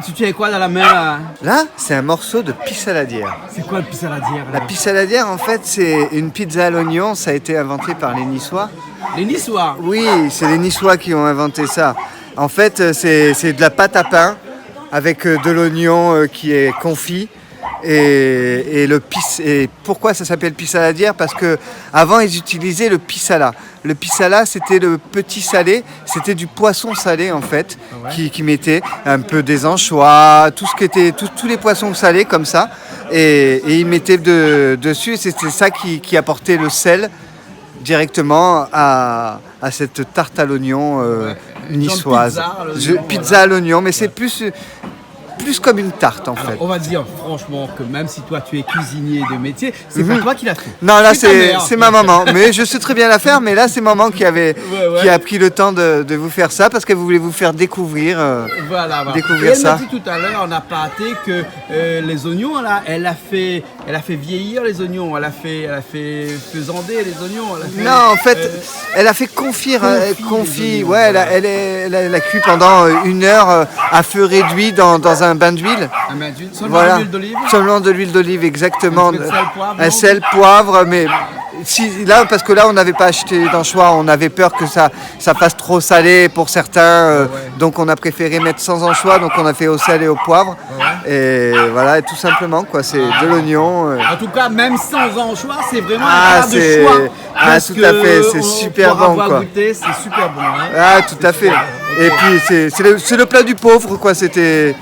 Tu, tu as quoi dans la main, là ? Là, c'est un morceau de pi saladièr. C'est quoi le pi saladièr, alors ? La pi saladièr, en fait, c'est une pizza à l'oignon. Ça a été inventé par les Niçois. Les Niçois ? Oui, c'est les Niçois qui ont inventé ça. En fait, euh, c'est, c'est de la pâte à pain avec, euh, de l'oignon, euh, qui est confit. Et, et le pis-, et pourquoi ça s'appelle pi saladièr ? Parce que avant, ils utilisaient le pisala. Le pisala, c'était le petit salé, c'était du poisson salé, en fait, ah ouais, qui, qui mettait un peu des anchois, tout ce qui était, tout, tous les poissons salés comme ça, et, et ils mettaient de-, dessus, et c'était ça qui, qui apportait le sel directement à, à cette tarte à l'oignon, euh, niçoise. Ouais, une sorte de pizza à l'oignon, voilà. Je, pizza à l'oignon, mais c'est plus, plus comme une tarte, en fait. Alors, on va dire franchement que même si toi, tu es cuisinier de métier, c'est pas toi qui l'a fait. Mhm. Non, là, c'est ta mère qui l'a fait. C'est, c'est ma maman. Mais je sais très bien la faire, mais là, c'est maman qui avait, ouais, ouais, qui a pris le temps de, de vous faire ça parce qu'elle voulait vous faire découvrir, euh, voilà, voilà, découvrir ça. Et elle m'a dit tout à l'heure, en aparté, que, euh, les oignons, là, elle a fait Elle a fait vieillir les oignons, elle a fait, elle a fait faisander les oignons, elle a fait, euh, Non, en fait, elle a fait confire, euh, confit, confit les oignons, ouais, elle a, voilà, elle est, elle a, elle a cuit pendant, euh, une heure, euh, à feu réduit dans, dans un bain d'huile. Un bain d'huile, seulement de l'huile d'olive ? Voilà. Seulement de l'huile d'olive, exactement. Un petit peu de sel, poivre, non ? Un sel, poivre, mais si, là, parce que là, on n'avait pas acheté d'anchois, on avait peur que ça, ça fasse trop salé pour certains, euh, ouais, ouais, donc on a préféré mettre sans anchois, donc on a fait au sel et au poivre. Ouais. Et voilà, et tout simplement, quoi, c'est de l'oignon, euh. Ah, d'accord. En tout cas, même sans anchois, c'est vraiment un plat de choix. Ah, c'est, ah, tout à fait, c'est super bon, quoi. Parce que on, pour avoir goûté, c'est super bon, hein. Ah, tout à fait. C'est super bon, ok. Et puis, c'est, c'est le, c'est le plat du pauvre, quoi, c'était,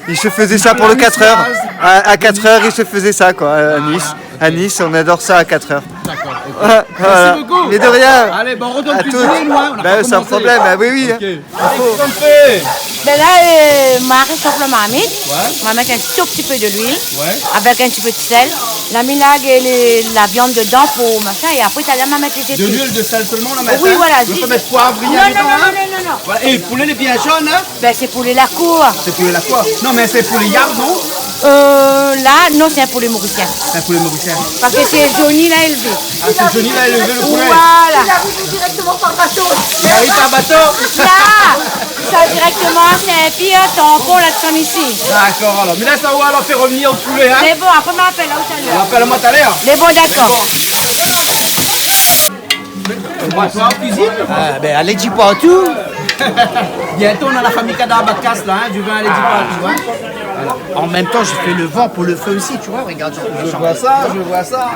il se faisait ça pour le quatre heures. Une plat niçoise. À, à quatre heures, il se faisait ça, quoi, à Nice. Ah, ok. À Nice, on adore ça à quatre heures. D'accord, ok. Voilà. Merci beaucoup. Mais de rien. Allez, ben, on retourne cuisiner, nous, hein. À tous. On a pas commencé. Ben, sans problème, ben oui, oui, hein. Ok. Alé, kosa i fé ? Bin la, euh, ma résof la marmit. Ouais. Ma mèt in tou ti pé de luil. Ouais. Avèk in ti pé de sèl. La mi larg le, la viann dedan pou machin. É apré, talèr, ma mèt lé zépis. De luil, de sèl solman, la mèt, hein ? Oui, voilà, zis. Ou pé pa mèt poiv, rien dedan, hein ? Non, non, non, non, non. Voilà. É poulé lé bien zone, hein ? Bin, sé poulé la kour. Sé poulé la kour. Non, mé sé poulé yab, non ? Euh, la, non, sé in poulé morisien. Sé in poulé morisien. Parske sé Johnny la élvé. Ah, sé Johnny la élvé le poulé. Voilà. Il arrive directement par bateau. Il arrive par bateau. La, sa dirèkteman, sé in pir tanpon la, desann isi. Dakor, alor. Mé la, sa va, alor, fé revnir le poulé, hein ? Mé bon, apré, ma apèl aou talèr. Ou apèl amoin talèr. Mé bon, dakor. Bonsoir, cuisine. Ah, bin, alé di partou. Bientôt, on a la famille Kadabakas, là, hein, du vin, alé di partou, hein. Voilà. En même temps, je fais le vent pour le feu aussi, tu vois, regarde. Je vois ça, je vois ça.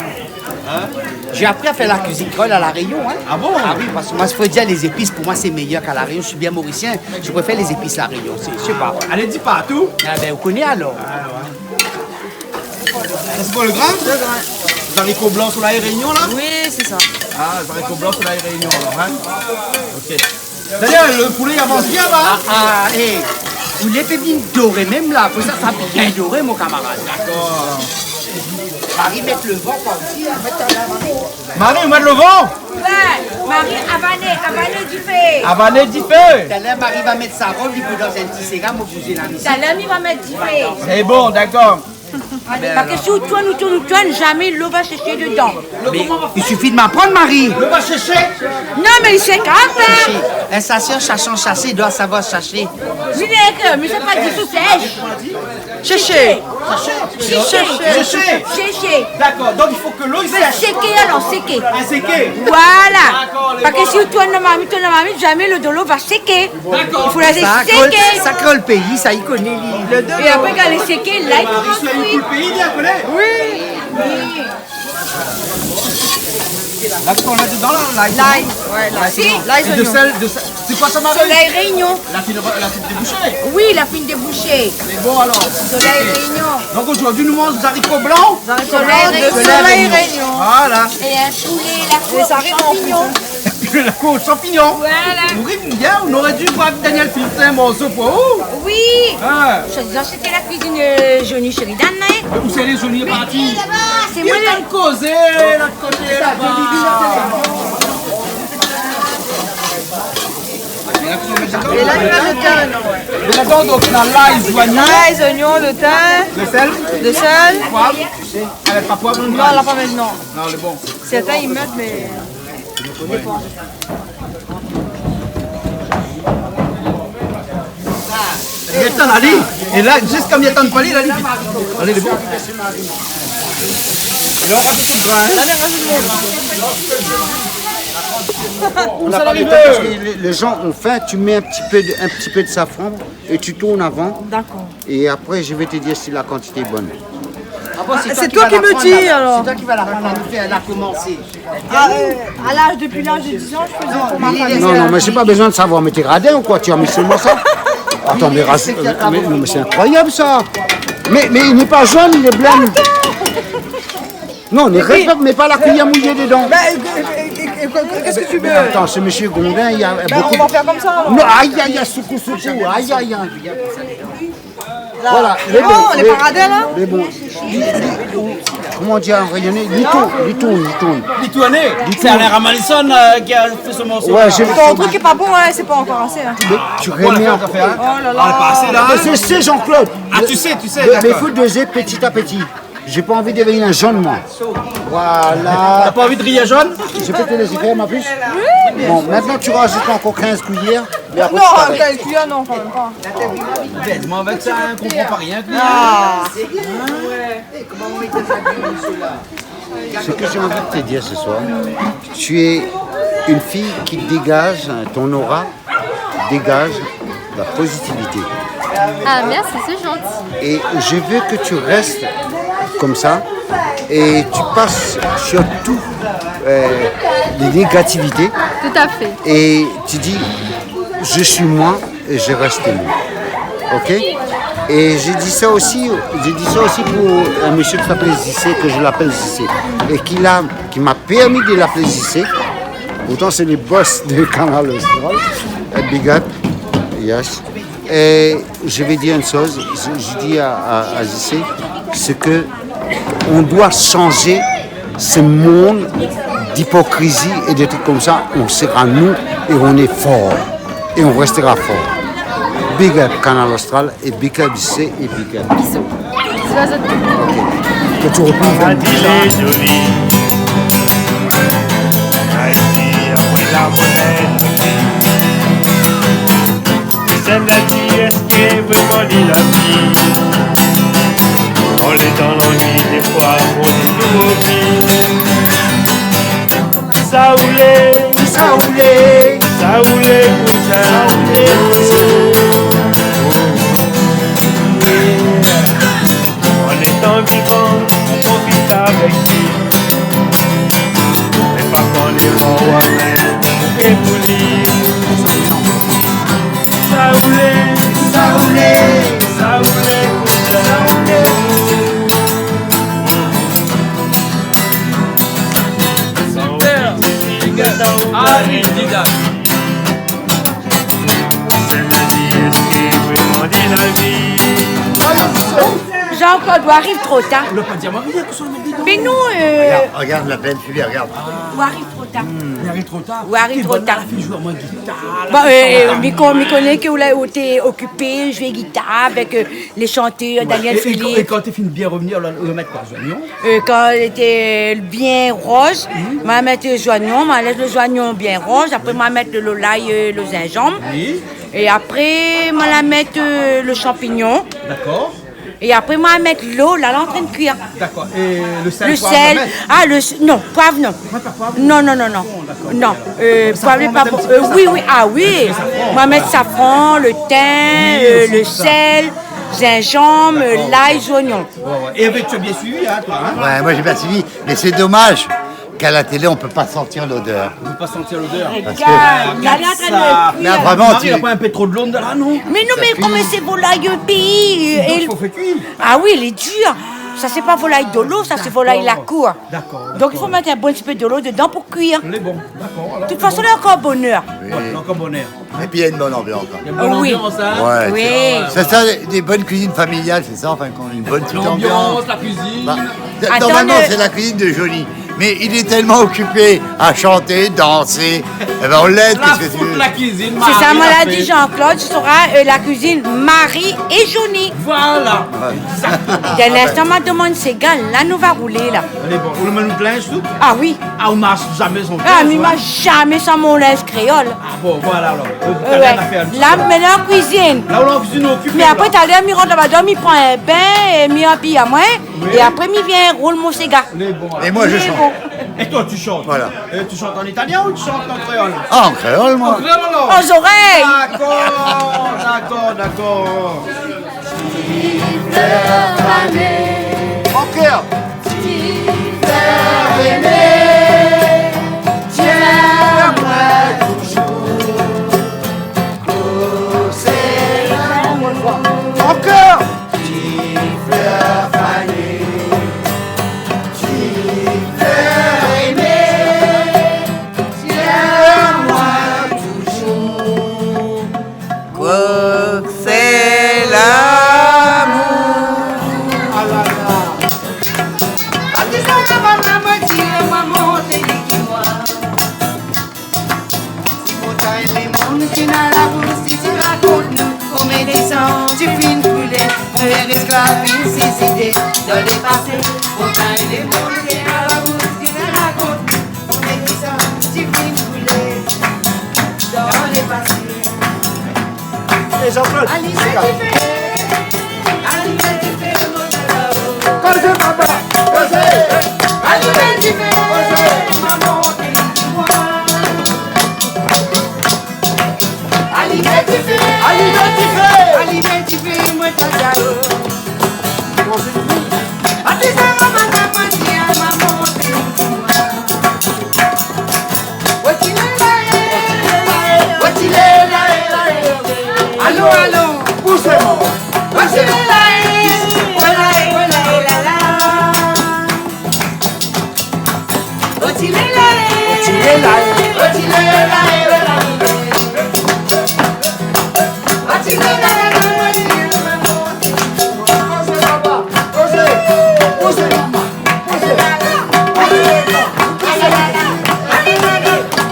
Hein ? J'ai appris à faire la cuisine créole à La Réunion, hein. Ah bon ? Ah oui, parce que moi, je peux dire, les épices, pour moi, c'est meilleur qu'à La Réunion. Je suis bien mauricien, je préfère les épices La Réunion, c'est, je sais pas. Alé di partou. Ah bin, ou koné alor. Ah ouais. Sa, sé pou le grin ? Le grin. Zariko blan solèy Réunion, la ? Oui, sé sa. Ah, zariko blan solèy Réunion, alor, hein ? Ok. Daniel, le poulé i avans bien, la ? Ah, ah, é, poulé i fé bien doré mèm, la. Fo sa, sa bien doré, mon kamarad. Dakor. Mari, mèt le van, koi, osi, hein. Mèt la van. Mari, ou mèt le van ? Ouais, Mari, avané, avané difé. Avané difé. Talèr, Mari va mèt sa rob, li pé dan in ti séga, mon kouzin la. Talèr, mi va mèt difé. Sé bon, dakor. Parske si ou tourn, ou tourn, ou tourn, zamé lo va séshé dedan. Mais il suffit de m'apprendre, Marie. Lo va séshé ? Non, mé li sé kapab. Séshé. Un chasseur cherchant chassé doit savoir chercher. Mi di ke, mé sé pa ditou sèsh. Séshé. Séshé. Séshé. Séshé. Dakor, donk i fo ke lo i sèsh. Séké, alor, séké. Ah, séké. Voilà. Dakor, lé bon. Parske si ou tourn la marmit, tourn la marmit, zamé lo dolo va séké. Dakor. I fo lésé séké. Sa i krol, sa i krol le péi, sa i koné, li. É apré, kan lé séké, la, i komans kui. Mari, sa i krol le péi, bien koné. Oui. La, kosa ou mèt dedan, la ? Lay. Lay, ouais, lay. Lay, lay, zoignon. É de sèl, de sèl. Sé koi sa, Mari ? Solèy Réunion. La fine, la fine déboushé ? Oui, la fine déboushé. Lé bon, alor. Solèy Réunion. Ok. Donk, zordi, nou manz zariko blan. Zariko blan de Solèy Réunion. Voilà. É in poulé la kour, sanpignon. Lé zariko an plis, hein. Lé zariko, sanpignon. Voilà. Ou ri bien, on aurait dû voir Daniel Philippe, sé in morso pou ou. Oui. Ah. Sa, sa, sété la kuizine, euh, Johnny Sheridan, hein. Mé ousa lé Johnny, lé parti ? Laba, sé moin. Li lé an trin kozé, la, koté laba. Bien É la, li mèt lo tin, non ? Mé la, donk, na lay, zoignon. Lay, zoignon, lo tin. Lo sèl. Lo sèl. Poiv. Alé, pa poiv, non ? Non, la pa mèt, non. Non, lé bon. Sèrtin i mèt, mé... Mèt ali. É la, ziska mi atann pa li, la, li... Alé, lé bon. On a pas le temps parce que les, les gens ont faim, tu mets un petit peu de, un petit peu de safran et tu tournes avant. D'accord. Et après, je vais te dire si la quantité est bonne. Ah bon, c'est toi qui vas la prendre, alors. C'est toi qui vas la prendre, la nous faire la commencer. Ah, euh, à l'âge, depuis l'âge de dix ans, je faisais pour ma famille. Non, non, mais j'ai pas besoin de savoir, mais t'es radin ou quoi ? Tu as mis seulement ça ? Attends, mais, mais, non, mais c'est incroyable, ça. Mais, mais il n'est pas jeune, il est blême. Non, ne répète, mets pas la cuillère mouillée dedans. Bah, euh, euh, euh, euh, qu'est-ce que tu veux ? Mais attends, ce monsieur Grondin, il y a beaucoup... Bah, on va faire comme ça, alors. Non, aïe, aïe, aïe, soukou, soukou, aïe, aïe, aïe. Voilà, lé bon, lé bon. Li, li, koman i di an rényoné ? Li tourn, li tourn, li tourn. Li tourn. Li tourn. C'est Alain Ramalison, euh, qui a fait ce morceau. Ouais, j'ai... Ton truc est pas bon, hein, c'est pas encore assez, hein. Tu remets en... Oh là là. Ah, lé pa asé, la, hein. Mais c'est, c'est Jean-Claude. Ah, tu sais, tu sais, d'accord. Mais il faut doser petit à petit. J'ai pas envie de devenir un jaune, moi. Voilà. T'as pas envie de rire jaune ? Je peux te laisser faire, ma puce ? Oui, bien sûr. Bon, maintenant, tu rajoutes encore quinze cuillères, mais après, tu t'arrêtes. Non, quinze cuillères, non, quand même pas. Bêtement avec ça, hein, on comprend pas rien, lui. Ah. Ce que j'ai envie de te dire ce soir, tu es une fille qui dégage, hein, ton aura dégage la positivité. Ah, merci, c'est gentil. Et je veux que tu restes comme ça et tu passes sur tout, euh, les négativités. Tout à fait. Et tu dis, je suis moi et je reste moi. Ok ? Et j'ai dit ça aussi, j'ai dit ça aussi pour un monsieur qui s'appelle Zissé, que je l'appelle Zissé, et qui l'a, qui m'a permis de l'appeler Zissé. Pourtant, c'est le boss de Kanal Austral. Eh, big up. Yes. Et je vais dire une chose, je, je dis à, à, à Zissé, c'est que on doit changer ce monde d'hypocrisie et des trucs comme ça. On sera nous et on est fort. Et on restera fort. Big up Kanal Austral. Et big up Zissé, et big up. Bisous. Bisous à vous. Ok. Que tu reprennes. Amandine lé zoli. Aïe, si, apré la monèt. Sèl la di, èske vréman li la vi ? On est dans l'ennui, des fois, on est tout au pire. Sa ou lé, sa ou lé, sa ou lé, kousin, sa ou lé. En étant vivant, profite avec lui. Mais pas quand les morts amènent et vous lire. Sa ou lé, sa ou lé, sa ou lé, kousin, sa ou lé. Super. Arrive, Dida. Jean-Claude, ou ariv tro tar. Ou la pa di amoin rien, kosa ou la mèt dedan. Mé non, euh... Regarde, regarde la belle fille, regarde. Ou ariv tro tar. Li ariv tro tar. Ou ariv tro tar. Kèl bone la fine zoué amoin gitar, la. Bon, euh, mi kon-, mi koné ke ou la, ou té okipé zoué gitar avèk, euh, lé shantèr, Daniel Philippe. É, é kan, é kan té fine bien revni, ou la, ou la mèt koi, zoignon ? Euh, kan lété bien roz, ma mèt zoignon, ma lès lo zoignon bien roz, apré ma mèt lo, lo lay, euh, lo zinzanm. Oui. É apré ma la mèt, euh, lo shanpignon. Dakor. É apré ma mèt lo, la, la antrin kui. Dakor. É lo sèl, poiv, ou la mèt ? Ah, lo s-, non, poiv, non. Mèt pa poiv ? Non, non, non, non. Bon, dakor. Non, euh, poiv lé pa bon. Safran, ou la mèt in ti pé safran ? Euh, oui, oui, ah oui. Avèk lo safran. Ma mèt safran, lo tin, euh, lo sèl, zinzanm, euh, lay, zoignon. Dakor. Ouais, ouais. Et avec, tu as bien suivi, hein, toi, hein ? Ouais, moi j'ai bien suivi, mais c'est dommage qu'à la télé on peut pas sentir l'odeur. On peut pas sentir l'odeur. Parce que... Regarde, li lé antrin kui. Regarde ça. Là, vraiment, Marie, tu... la pa in pé tro dolo dedan la, non ? Mé non, mé koman sé volay, euh, péi, euh... Donk, é fo fé kui. Ah oui, lé dir. Sa sé pa volay dolo, sa sé volay la kour. Dakor. Dakor, dakor. Donk i fo mèt in bon ti pé dolo dedan pou kui. Lé bon, dakor, alor. De tout fason, lé ankor bonèr. Oui. Ouais, lé ankor bonèr. Et puis, il y a une bonne ambiance, hein. Il y a une bonne ambiance, hein. Oui. Ouais, c'est ça, des bonnes cuisines familiales, c'est ça, en fin de compte, une bonne petite ambiance. L'ambiance, la cuisine. Bah, d-, normalement, c'est la cuisine de Johnny. Atann, euh, Mais il est tellement occupé à chanter, danser. Eh ben, on l'aide, qu'est-ce que tu veux ? La fout la cuisine, Marie la fé. Sé sa, moin la di, Jean-Claude, sera, euh, la cuisine Marie et Johnny. Voilà. Ouais. Exactement. Dé linstan, ma domann séga, la nou va roulé, la. Alé, bon, ou la mèt out linz, tout ? Ah oui. Ah, ou marsh zamé san linz, ouais. Ah, mi marsh zamé san mon linz kréol. Ah bon, voilà, alor. Euh, ouais. La, mintnan, kuizine. La, ou lé an kuizine, okipé, la. Mé apré, talèr, mi rant laba, mi pran in bin é mi abiy amoin. Oui. É apré, mi vien roul mon séga. Lé bon, alor. Et moi, je chante. Lé bon. Et toi, tu chantes ? Voilà. Et tu chantes en italien ou tu chantes en créole ? Ah, en créole, moi. En créole, alors ? Aux oreilles. D'accord, d'accord, d'accord. En créole. En créole. Ti flèr fané, ti flèr émé, tienn amoin toujour. Koi ke sé lamour ? Ah la la. Ti montagn lé moun ki na la boush, si ti rakont nou, konbien de san ti fine koulé, nou lé ésklav de sé zidé dan lé pasé. Montagn lé moun ki na la boush, ki na rakont nou, konbien de san ti fine koulé dan lé pasé. Et Jean-Claude, alé, mèt difé. Alé, mèt difé, mon tata. Kozé, papa, kozé. Alé, mèt difé. Kozé. Maman, ou té di moin. Alé, mèt difé. Alé, mèt difé. Alé, mèt difé, mon tata. Kozé. Até sa, maman, maman, di a maman, ou té di moin. Alon, alon. Pousé.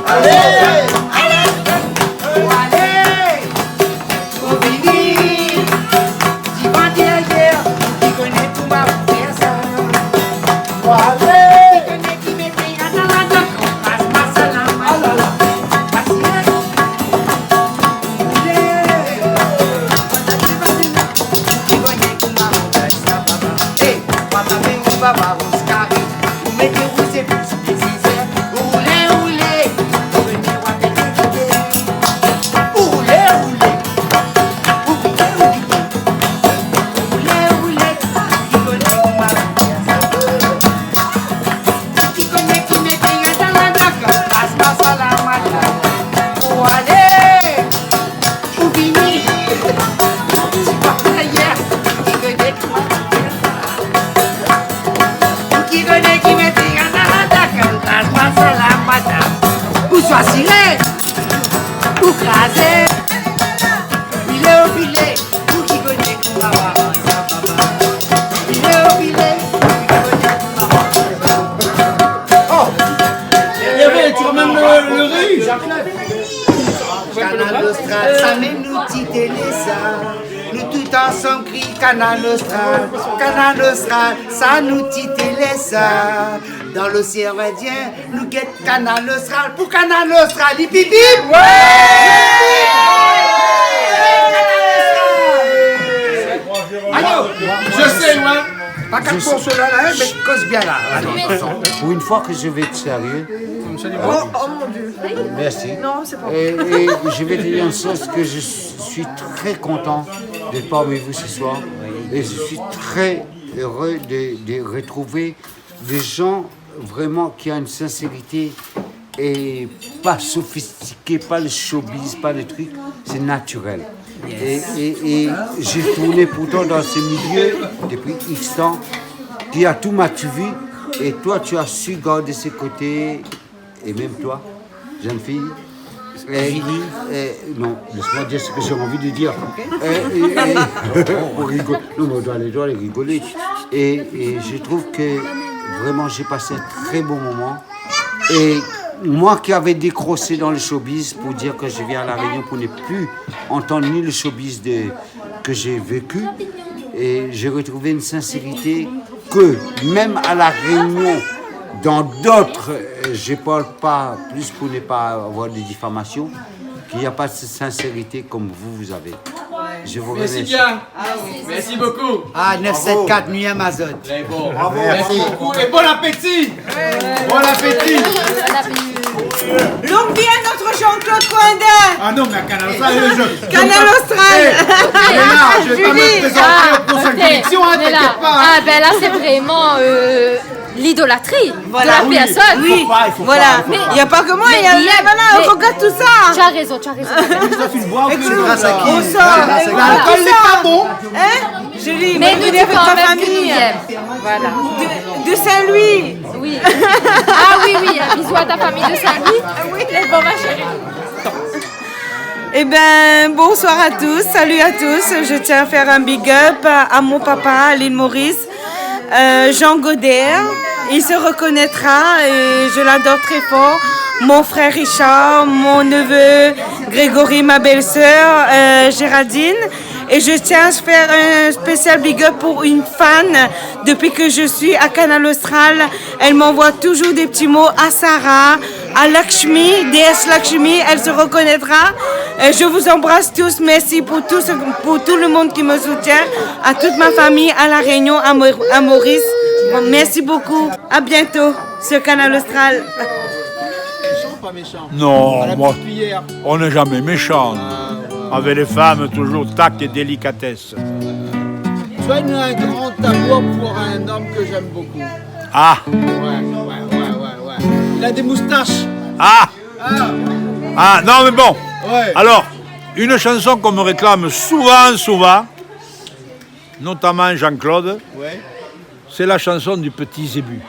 Alé, alé, alé, alé. Ou vini divan dèryèr, ki koné koman pou fé sa. Ou alé. Ki koné ki mèt adan la dan, pas, pas, salam, alala. Pas, ou lé. Ki koné koman pou fé sa, papa. Hey, papa, mé ou papa, ou skaré. Ou mèt ou sé plis. Roulé, roulé, roulé, roulé. Roulé, roulé, ki koné koman fé sa. Ki koné ki mèt adan la dan, pas, pas, salam, alala. Ou alé. Ou vini. Ti pa dèryèr. Ki koné koman fé sa. Ki koné ki mèt adan la dan, pas, pas, salam, madam. Ou swa siré, ou krazé. Filé, ou filé. Ou ki koné koman fé sa, papa. Filé, ou filé. Ou ki koné koman fé sa. Oh. Il y avait, tu ramènes le, le riz, Jean-Claude. Kanal Austral, sa mèm nou ti télé sa. Nou tout ansanm kri Kanal Austral, Kanal Austral, sa nou ti télé sa. Dan loséan Indien, nou gèt Kanal Austral pou Kanal Austral, hip, hip, hip. Ouais. Allo, je sais, ouais. Pa kat pour cela là, hein, mais cause bien là. Attends, attends. Pour une fois que je vais être sérieux. Oh, oh mon Dieu. Merci. Non, c'est pas vrai. Et, et je vais te dire une chose, que je suis très content d'être parmi vous ce soir. Et je suis très heureux de, de retrouver des gens vraiment qui ont une sincérité et pas sophistiqué, pas le showbiz, pas le truc, c'est naturel. Yes. Et, et, et j'ai tourné pourtant dans ce milieu depuis X temps, qui a tout mal vu, et toi, tu as su garder ses côtés, et même toi, jeune fille, et, Julie. Euh, non, laisse-moi dire ce que j'ai envie de dire. Ok. Euh, et, et, on rigole. Non, mais on doit aller, on doit aller rigoler. Et, et je trouve que Vraiment, j'ai passé un très bon moment. Et moi qui avais décroché dans le showbiz pour dire que je viens à La Réunion pour ne plus entendre ni le showbiz de, que j'ai vécu, et j'ai retrouvé une sincérité que même à La Réunion, dans d'autres, euh, je parle pas plus pour ne pas avoir de diffamation, qu'il n'y a pas de sincérité comme vous, vous avez. Je vous remercie. Merci bien. Merci beaucoup. Ah, neuf sept quatre, nuit Amazon. Bravo. Merci beaucoup et bon appétit. Bon appétit. Longue vie à notre Jean-Claude Coindin. Ah non, mais à Canal Austral, je, je, Canal Austral. Eh, mais là, je vais pas me présenter au prochain émission, hein, t'inquiète pas, hein. Ah, ben là, c'est vraiment, euh, l'idolâtrie de la personne. Oui, voilà. Il y a pas que moi, il y a, voilà, regarde tout ça. Tu as raison, tu as raison. Écoute, on sort, l'alcool n'est pas bon. Hein ? Julie, mais nous, tu veux quand même que nous aime. Voilà. De, de Saint-Louis. Oui. Ah oui, oui, un bisou à ta famille de Saint-Louis. Ah oui. Les bons, ma chérie. Eh ben, bonsoir à tous, salut à tous. Je tiens à faire un big up à mon papa à l'île Maurice, euh, Jean Godert. Il se reconnaîtra et je l'adore très fort. Mon frère Richard, mon neveu Grégory, ma belle-sœur, euh, Géraldine. Et je tiens à faire un spécial big up pour une fan depuis que je suis à Canal Austral. Elle m'envoie toujours des petits mots, à Sarah, à Lakshmi, déesse Lakshmi, elle se reconnaîtra. Euh, je vous embrasse tous. Merci pour tout ce, pour tout le monde qui me soutient, à toute ma famille, à La Réunion, à Mau-, à Maurice. Bon, merci beaucoup. À bientôt sur Canal Austral. Méchant, pas méchant. Non, à la petite cuillère. On n'est jamais méchant. Ah, ouais. Avec les femmes, toujours tact et délicatesse. Tu as une, un grand amour pour un homme que j'aime beaucoup. Ah. Ouais, ouais, ouais, ouais, ouais. Il a des moustaches. Ah. Ah. Ah, non, mais bon. Ouais. Alors, une chanson qu'on me réclame souvent, souvent, notamment Jean-Claude, ouais, c'est la chanson du Petit Zébu.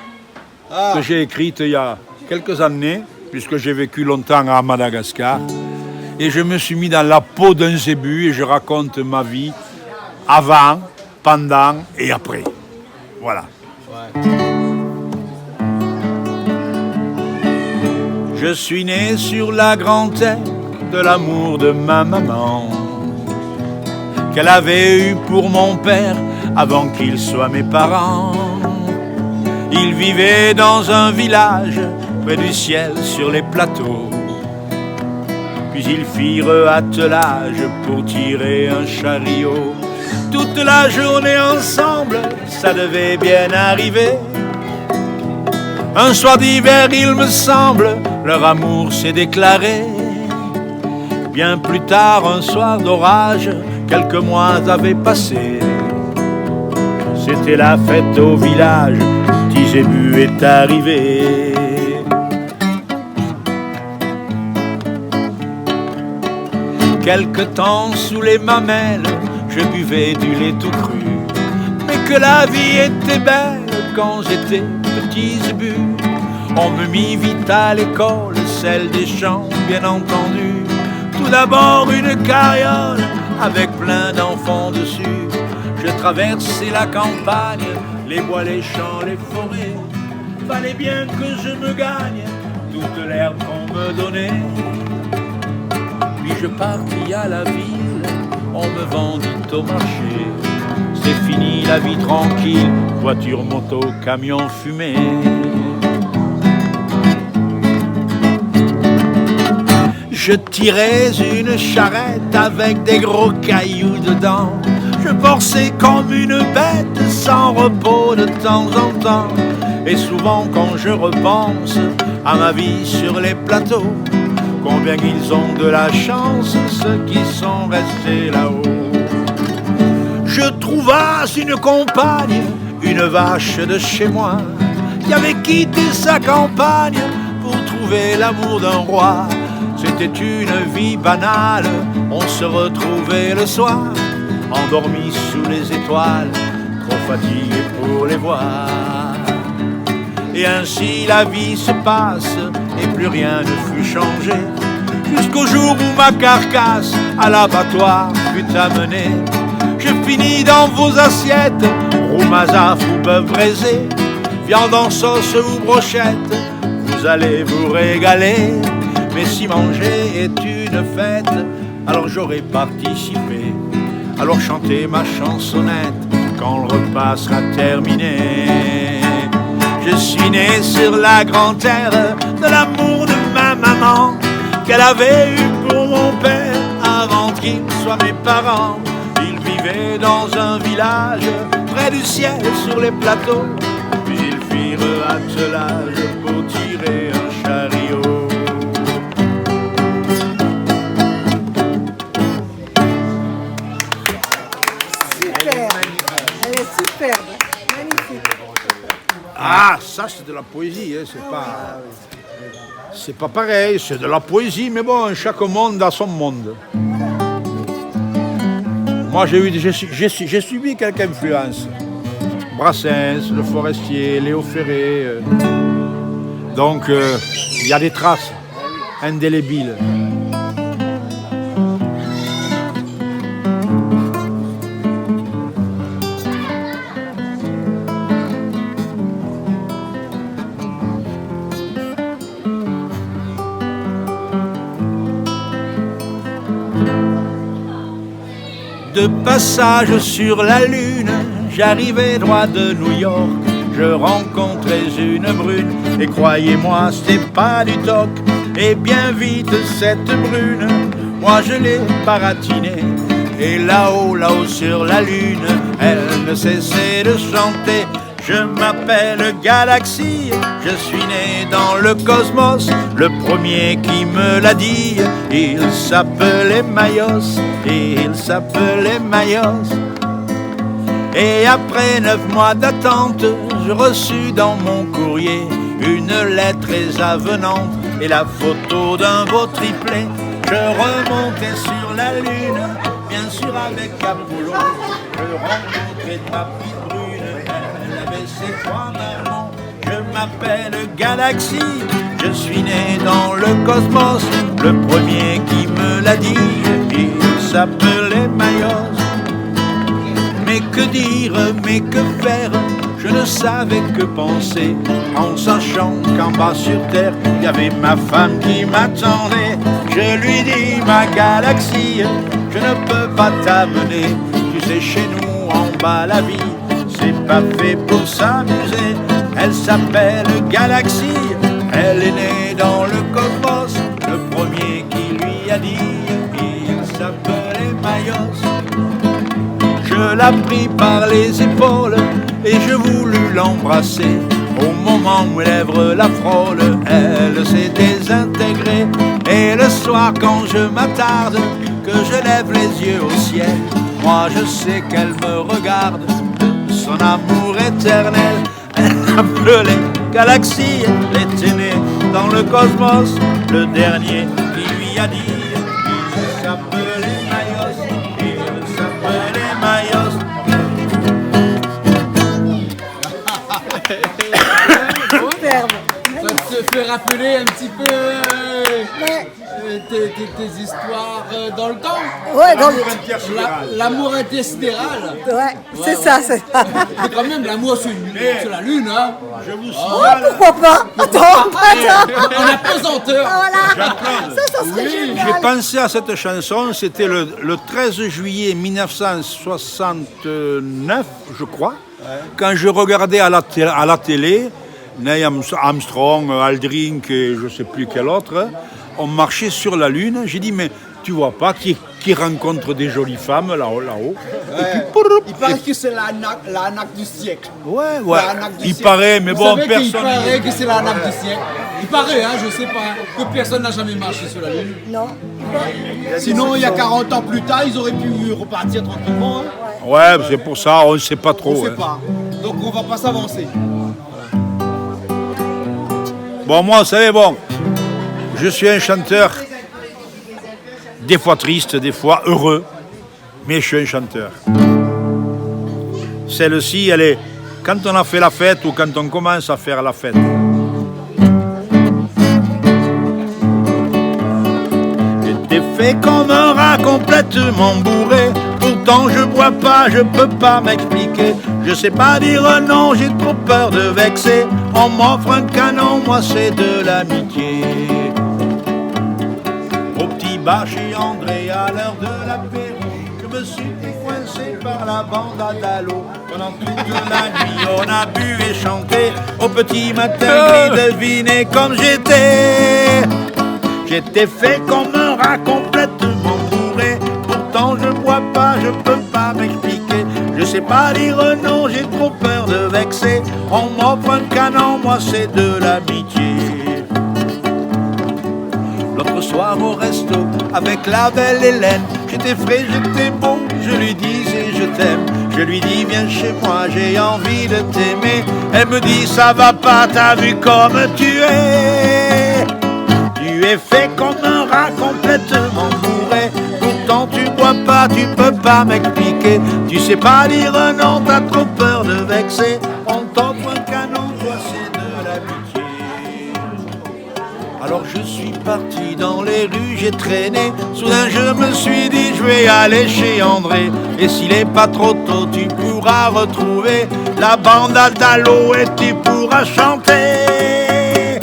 Ah. Que j'ai écrite il y a quelques années, puisque j'ai vécu longtemps à Madagascar, et je me suis mis dans la peau d'un zébu et je raconte ma vie avant, pendant et après. Voilà. Ouais. Je suis né sur la grande terre de l'amour de ma maman, qu'elle avait eu pour mon père avant qu'ils soient mes parents. Il vivait dans un village près du ciel sur les plateaux. Puis ils firent attelage pour tirer un chariot. Toute la journée ensemble, ça devait bien arriver. Un soir d'hiver, il me semble, leur amour s'est déclaré. Bien plus tard, un soir d'orage, quelques mois avaient passé. C'était la fête au village, Petit Zébu est arrivé. Quelque temps sous les mamelles, je buvais du lait tout cru. Mais que la vie était belle quand j'étais petit zébu. On me mit vite à l'école, celle des champs, bien entendu. Tout d'abord une carriole avec plein d'enfants dessus. Je traversais la campagne, les bois, les champs, les forêts. Fallait bien que je me gagne toute l'herbe qu'on me donnait. Puis je partis à la ville, on me vendit au marché. C'est fini la vie tranquille, voiture, moto, camion, fumée. Je tirais une charrette avec des gros cailloux dedans. Je forçais comme une bête sans repos de temps en temps. Et souvent quand je repense à ma vie sur les plateaux, combien ils ont de la chance, ceux qui sont restés là-haut. Je trouva une compagne, une vache de chez moi, qui avait quitté sa campagne pour trouver l'amour d'un roi. C'était une vie banale, on se retrouvait le soir, endormi sous les étoiles, trop fatigué pour les voir. Et ainsi la vie se passe, et plus rien ne fut changé, jusqu'au jour où ma carcasse à l'abattoir fut amenée. Je finis dans vos assiettes, roumazav ou bœuf braisé. Viande en sauce ou brochette, vous allez vous régaler. Mais si manger est une fête, alors j'aurai participé. Alors chantez ma chansonnette quand le repas sera terminé. Je suis né sur la grande terre de l'amour de ma maman, qu'elle avait eu pour mon père avant qu'ils soient mes parents. Ils vivaient dans un village près du ciel sur les plateaux, puis ils firent attelage pour tirer un chariot. Superbe. Elle est superbe. Magnifique. Ah, ça, c'est de la poésie, hein, c'est pas, c'est pas pareil, c'est de la poésie, mais bon, chaque monde a son monde. Moi, j'ai eu, j'ai su-, j'ai su-, j'ai suivi quelques influences. Brassens, Le Forestier, Léo Ferré, euh. Donc, euh, il y a des traces indélébiles. De passage sur la lune, j'arrivais droit de New York. Je rencontrais une brune, et croyez-moi, c'est pas du toc. Et bien vite, cette brune, moi je l'ai baratinée. Et là-haut, là-haut sur la lune, elle ne cessait de chanter. Je m'appelle Galaxie, je suis né dans le cosmos. Le premier qui me l'a dit, il s'appelait Mayos, il s'appelait Mayos. Et après neuf mois d'attente, je reçus dans mon courrier une lettre très avenante et la photo d'un beau triplet. Je remontais sur la lune, bien sûr avec Apollo. Je rencontrais ma petite brune, elle avait ses trois marrons. Je m'appelle Galaxie, je suis né dans le cosmos. Le premier qui me l'a dit, il s'appelait Mayos. Mais que dire, mais que faire, je ne savais que penser, en sachant qu'en bas sur terre, il y avait ma femme qui m'attendait. Je lui dis, ma Galaxie, je ne peux pas t'amener. Tu sais, chez nous, en bas, la vie, c'est pas fait pour s'amuser. Elle s'appelle Galaxie, elle est née dans le cosmos. Le premier qui lui a dit, il s'appelait Mayos. Je la pris par les épaules et je voulus l'embrasser. Au moment où mes lèvres la frôlent, elle s'est désintégrée. Et le soir, quand je m'attarde, que je lève les yeux au ciel, moi je sais qu'elle me regarde de son amour éternel. Elle s'appelait Galaxie, elle était née dans le cosmos. Le dernier qui lui a dit, il s'appelait Mayos, il s'appelait Mayos. Superbe. Ça te fait rappeler un petit peu, euh, Ouais. euh, tes, tes, tes histoires, euh, dans le temps ? Ouais, dans le L'amour intersidéral. La-, l'amour intersidéral. Ouais, c'est ça, c'est ça. Mais quand même, l'amour sur une, sur la lune, hein. Je vous signale. Oh, pourquoi pas ? Attends, attends. En apesanteur. Ah, voilà. Ça, ça serait génial. J'ai pensé à cette chanson, c'était le, le treize juillet mille neuf cent soixante-neuf, je crois. Quand je regardais à la té-, à la télé, Neil Arm-, Armstrong, Aldrin, et je sais plus quel autre, on marchait sur la Lune. J'ai dit, mais tu vois pas qui, qui rencontre des jolies femmes là-haut, là-haut. Et puis, pouroup. Il paraît que c'est l'arnaque, l'arnaque du siècle. Ouais, ouais. L'arnaque du siècle. Il paraît, mais bon, personne. Vous savez qu'il paraît que c'est l'arnaque du siècle. Il paraît, hein, je sais pas, hein, que personne n'a jamais marché sur la Lune. Non. Sinon, il y a quarante ans plus tard, ils auraient pu repartir tranquillement, hein. Ouais, c'est pour ça, on sait pas trop, hein. On sait pas. Donc, on va pas s'avancer. Bon, moi, vous savez, bon, je suis un chanteur, des fois triste, des fois heureux, mais je suis un chanteur. Celle-ci, elle est, quand on a fait la fête ou quand on commence à faire la fête. J'étais fait comme un rat complètement bourré. Pourtant je bois pas, je peux pas m'expliquer. Je sais pas dire non, j'ai trop peur de vexer. On m'offre un canon, moi c'est de l'amitié. Au petit bar chez André, à l'heure de l'apéro, je me suis fait coincer par la bande à Dalo. Pendant toute la nuit, on a bu et chanté. Au petit matin, qui devinait comme j'étais. J'étais fait comme un rat complètement bourré. Pourtant, je bois pas, je peux pas m'expliquer. Je sais pas dire non, j'ai trop peur de vexer. On m'offre un canon, moi c'est de l'amitié. L'autre soir au resto avec la belle Hélène, j'étais frais, j'étais beau, je lui disais je t'aime. Je lui dis viens chez moi, j'ai envie de t'aimer. Elle me dit ça va pas, t'as vu comme tu es. Tu es fait comme un rat complètement bourré. Pourtant tu bois pas, tu peux pas m'expliquer. Tu sais pas dire non, t'as trop peur de vexer. On t'offre un canon, toi c'est de l'amitié. Alors je suis parti dans les rues, j'ai traîné. Soudain je me suis dit, je vais aller chez André. Et s'il est pas trop tôt, tu pourras retrouver la bande à Dalo et tu pourras chanter.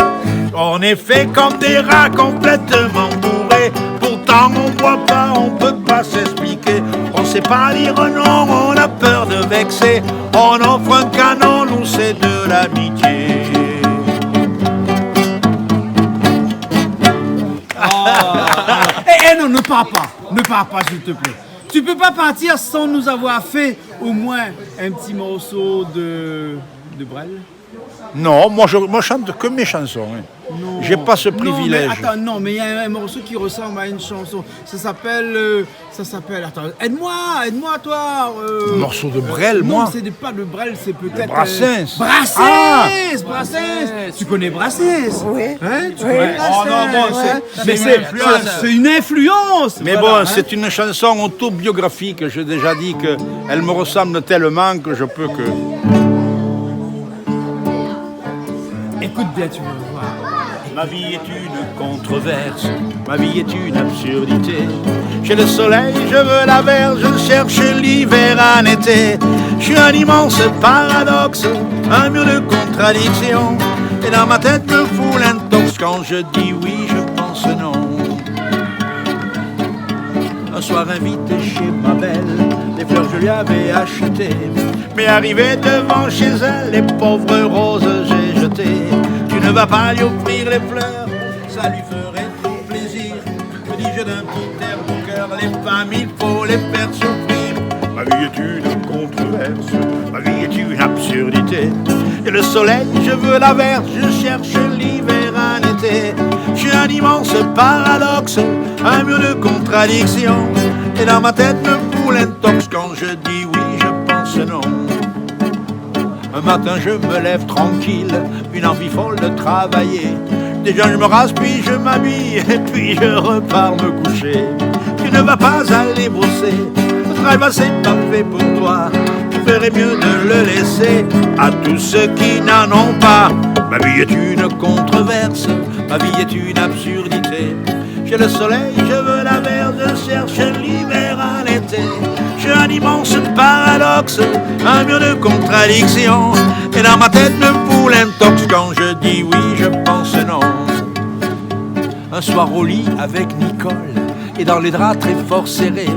On est fait comme des rats complètement bourrés. Pourtant on boit pas, on peut pas s'expliquer. On sait pas dire non, on a peur de vexer. On offre un canon, nous c'est de l'amitié. Ah. Eh, eh, non, ne pars pas. Ne pars pas, s'il te plaît. Tu peux pas partir sans nous avoir fait au moins un petit morceau de, de Brel. Non, moi je, moi je chante que mes chansons, hein. Non. J'ai pas ce Non, mais privilège. Attends, non, mais il y a un morceau qui ressemble à une chanson. Ça s'appelle, euh, ça s'appelle, attends, aide-moi, aide-moi, toi. Euh, Un morceau de Brel, non, moi. C'est de- pas de Brel, c'est peut-être. Brassens. Euh, Brassens, Ah. Brassens. Tu connais Brassens ? Oui. Hein ? Tu Oui. connais Brassens ? Oh non, bon, Ouais. c'est- Mais c'est c'est une influence. c'est une influence. Mais Voilà, bon, hein. C'est une chanson autobiographique. J'ai déjà dit que elle me ressemble tellement que je peux que. Écoute bien, tu vas voir. Ma vie est une controverse, ma vie est une absurdité. J'ai le soleil, je veux l'averse, je cherche l'hiver en été. Je suis un immense paradoxe, un mur de contradictions. Et dans ma tête me fout l'intox, quand je dis oui, je pense non. Un soir invité chez ma belle, les fleurs je lui avais achetées. Mais arrivé devant chez elle, les pauvres roses j'ai jetées. Tu ne vas pas lui offrir les fleurs, ça lui ferait trop plaisir. Me dis-je d'un petit air moqueur, les femmes il faut les faire souffrir. Ma vie est une controverse, ma vie est une absurdité. Et le soleil, je veux l'averse, je cherche l'hiver en été. Je suis un immense paradoxe, un mur de contradictions. Et dans ma tête me fout l'intox, quand je dis oui, je pense non. Un matin je me lève tranquille, une envie folle de travailler. Déjà je me rase, puis je m'habille, et puis je repars me coucher. Tu ne vas pas aller bosser, le travail c'est pas fait pour toi. Tu ferais mieux de le laisser à tous ceux qui n'en ont pas. Ma vie est une controverse, ma vie est une absurdité. J'ai le soleil, je veux l'averse, je cherche l'hiver en été. Je suis un immense paradoxe, un mur de contradictions. Et dans ma tête me fout l'intox, quand je dis oui, je pense non. Un soir au lit avec Nicole, et dans les draps très fort serrés,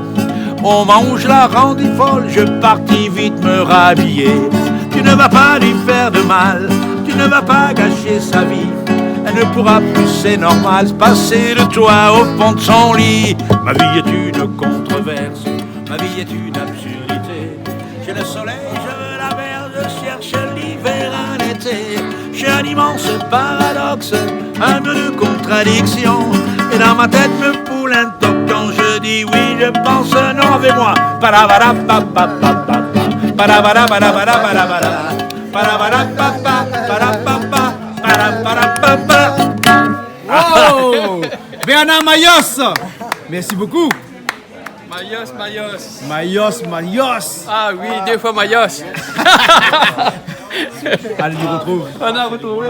on mange la rendue folle, je partis vite me rhabiller. Tu ne vas pas lui faire de mal, tu ne vas pas gâcher sa vie. Elle ne pourra plus, c'est normal, se passer de toi au fond de son lit. Ma vie est une controverse, ma vie est une absurdité. J'ai le soleil, je veux l'averse, je cherche l'hiver en été. Je suis un immense paradoxe, un mur de contradictions. Et dans ma tête me fout l'intox, quand je dis oui, je pense non. Avec moi. Parabara, pa, pa, pa, pa, pa. Parabara, parabara, parabara. Parabara, pa, pa, para, pa, pa. Para, para, pa, pa. Wow ! Bernard Mayos. Merci beaucoup. Mayos, Mayos. Mayos, Mayos. Ah oui, deux fois Mayos. Allez, nous retrouve. On a retrouvé.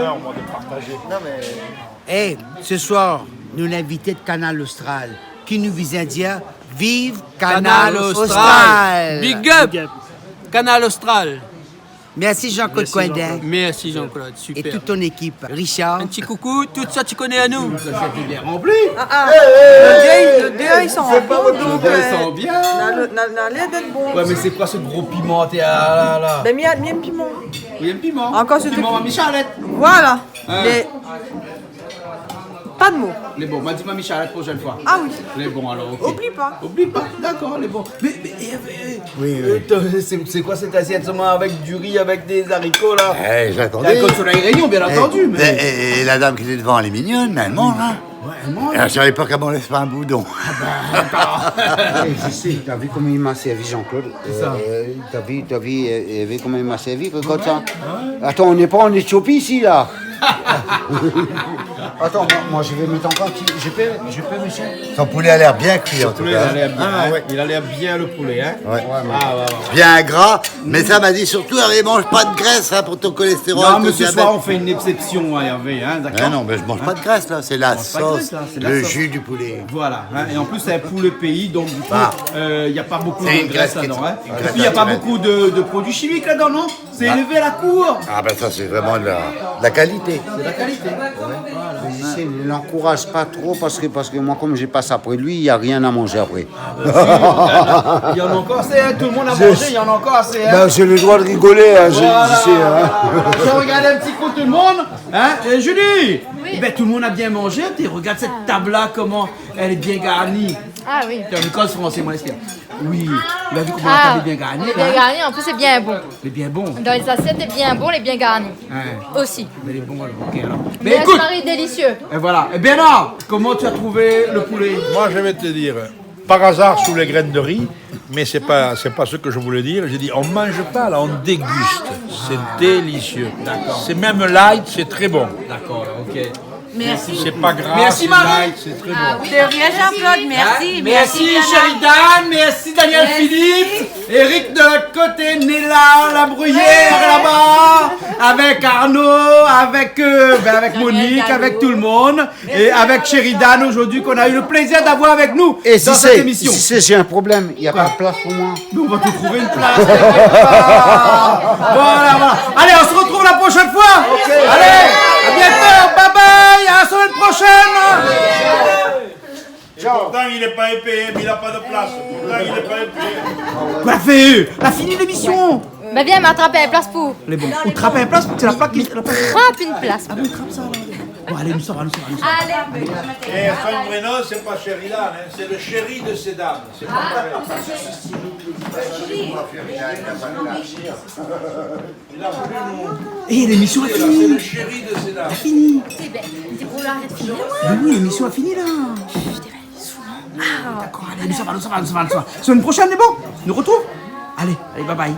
Eh, ce soir, nou l'invité de Kanal Austral, ki nou vien dir vive Kanal Austral. Big up. Kanal Austral. Merci Jean-Claude Coindin. Merci Jean-Claude, super. Et toute ton équipe. Richard. Un petit coucou, tout ça tu connais à nous. Tout ça, c'est bien rempli. Ah, ah. Hey, hey, hey, le deux, le deux, ils sont en route, donc, euh, ils sont bien. Na, na, na l'air d'être bon. Ouais, mais c'est quoi ce gros piment, t'es, ah, là, là ? Ben, mi, mi yèm piman. Oui, un piment. Encore ce piment truc. Mamie Charlette. Voilà. Hein. Mais pas de mots. Lé bon, ma di Mamie Charlette la prochaine fois. Ah oui. Lé bon, alors, ok. Oublie pas. Oublie pas, d'accord, lé bon. Mais, mais, eh, eh, oui, euh, oui. T'as, c'est, c'est quoi cette assiette seulement avec du riz, avec des haricots, là ? Eh, j'attendais. Avec le soleil Réunion, bien entendu, mais eh, eh, eh, la dame qui était devant, elle est mignonne, mais elle mange, hein. Ouais, elle mange. Et à l'époque, elle ne laisse pas un boudon. Ah ben, attends. Eh, je sais, t'as vu comment il m'a servi, Jean-Claude ? C'est ça. Euh, t'as vu, t'as vu, euh, t'as vu comment il m'a servi, comme ça ? Ouais, ouais. Attends, on n'est pas en Éthiopie ici, là. Attends, moi, moi, je vais mettre encore un petit, je peux, je peux, monsieur ? Son poulet a l'air bien cuit, en tout cas. Le poulet, il a l'air bien, hein. Ah, ouais. Il a l'air bien, le poulet, hein. Ouais. Ah, ouais, ouais. Bien gras, mais ça m'a dit surtout, Hervé, mange pas de graisse, hein, pour ton cholestérol, ton diabète. Non, mais ce soir, on fait une exception, hein, Hervé, hein, d'accord ? Ouais, non, mais je mange pas de graisse, là, c'est la sauce, le jus du poulet. Hein ? Mange pas de graisse, là, c'est la sauce. Voilà, hein, et en plus, c'est un poulet pays, donc du coup, euh, il y a pas beaucoup de graisse là-dedans, hein. Ah. C'est une graisse qui est, une graisse naturelle. Et puis, il y a pas beaucoup de, de produits chimiques là-dedans, non ? C'est élevé à la cour. Ah ben ça, c'est vraiment de la, de la qualité. C'est de la qualité. Voilà. Mais tu sais, ne l'encourage pas trop parce que, parce que moi, comme je passe après lui, il y a rien à manger après. Ah ben si, il y en a encore assez, hein. Tout le monde a mangé, il y en a encore assez, hein. Ben, j'ai le droit de rigoler, hein, je, je sais, hein. Voilà, voilà. Je regarde un petit coup tout le monde, hein. Euh, Julie, eh ben, tout le monde a bien mangé. Regarde cette table-là, comment elle est bien garnie. Ah oui. T'as une cause française, moi, est-ce que Oui, ou la vi koman la tab lé bien garni, hein ? Ah, lé bien garni, an plis lé bien bon. Lé bien bon. Dan lé zasièt lé bien bon, lé bien garni. Ouais. Osi. Mé lé bon alor, ok alor. Mé ékout, mari délisié. Et voilà. Eh bien non, comment tu as trouvé le poulet ? Moi, je vais te dire, par hasard, sous les graines de riz, mais c'est pas, c'est pas ce que je voulais dire. J'ai dit, on mange pas là, on déguste. C'est délicieux. D'accord. C'est même light, c'est très bon. D'accord, ok. Merci. C'est pas grave, merci, Marie. C'est très bon. De rien, Jean-Claude, merci. Hein ? Merci, merci, Diana. Sheridan, merci, Daniel Philippe, Eric de l'autre côté, Nella, la bruyère là-bas, avec Arnaud, avec, euh, ben, avec Monique, avec tout le monde, et avec Sheridan aujourd'hui qu'on a eu le plaisir d'avoir avec nous dans cette émission. Et si c'est, si c'est, j'ai un problème, il y a pas de place pour moi. Quoi ? Mais on va te trouver une place quelque part. Voilà, voilà. Allez, on se retrouve la prochaine fois. Ok. Allez, à bientôt. Bye bye. À la semaine prochaine. Ciao. Pourtant, il est pas épais, hein, mais il a pas de place. Pourtant, il est pas épais. Kosa la fé, euh, la fini lémisyon. Bin, vien, ma trap in plas pou ou. Lé bon. Ou trap in plas, sé la plak ki, la plak. Trap in plas. Ah bon, trap sa, la. Bon, alé, nou sava, nou sava, nou sava. Alé. Eh, Frank Breno, sé pa Sheridan, hein, sé le chéri de sé dam. Sé pa parèy. Eh, lémisyon la fini. Sé le chéri de sé dam. La fini. Mé oui, lémisyon la fini, la. Dakor, alé, nou sava, nou sava, nou sava, nou sava. Semèn proshèn, lé bon, nou artrouv. Alé, alé, bye bye.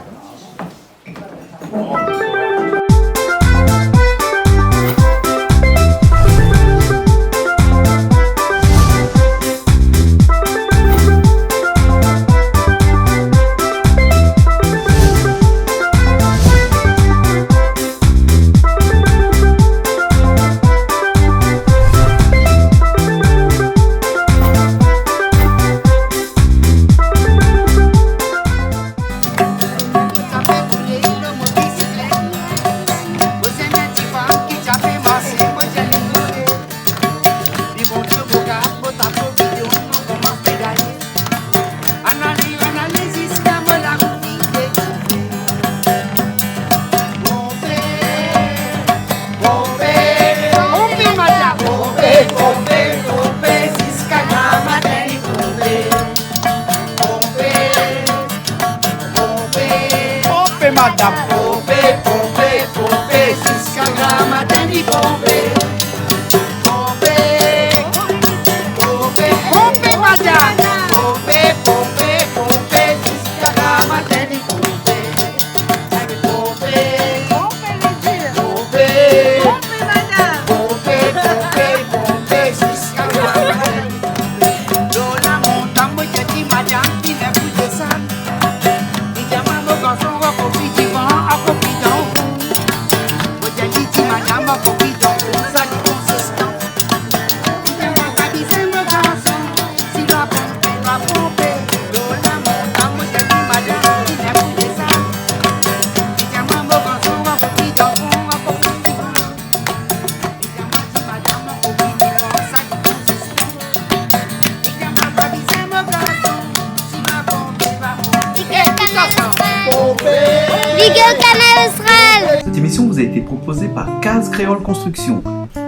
vous a été proposé par Case Créole Construction,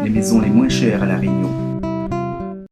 les maisons les moins chères à La Réunion.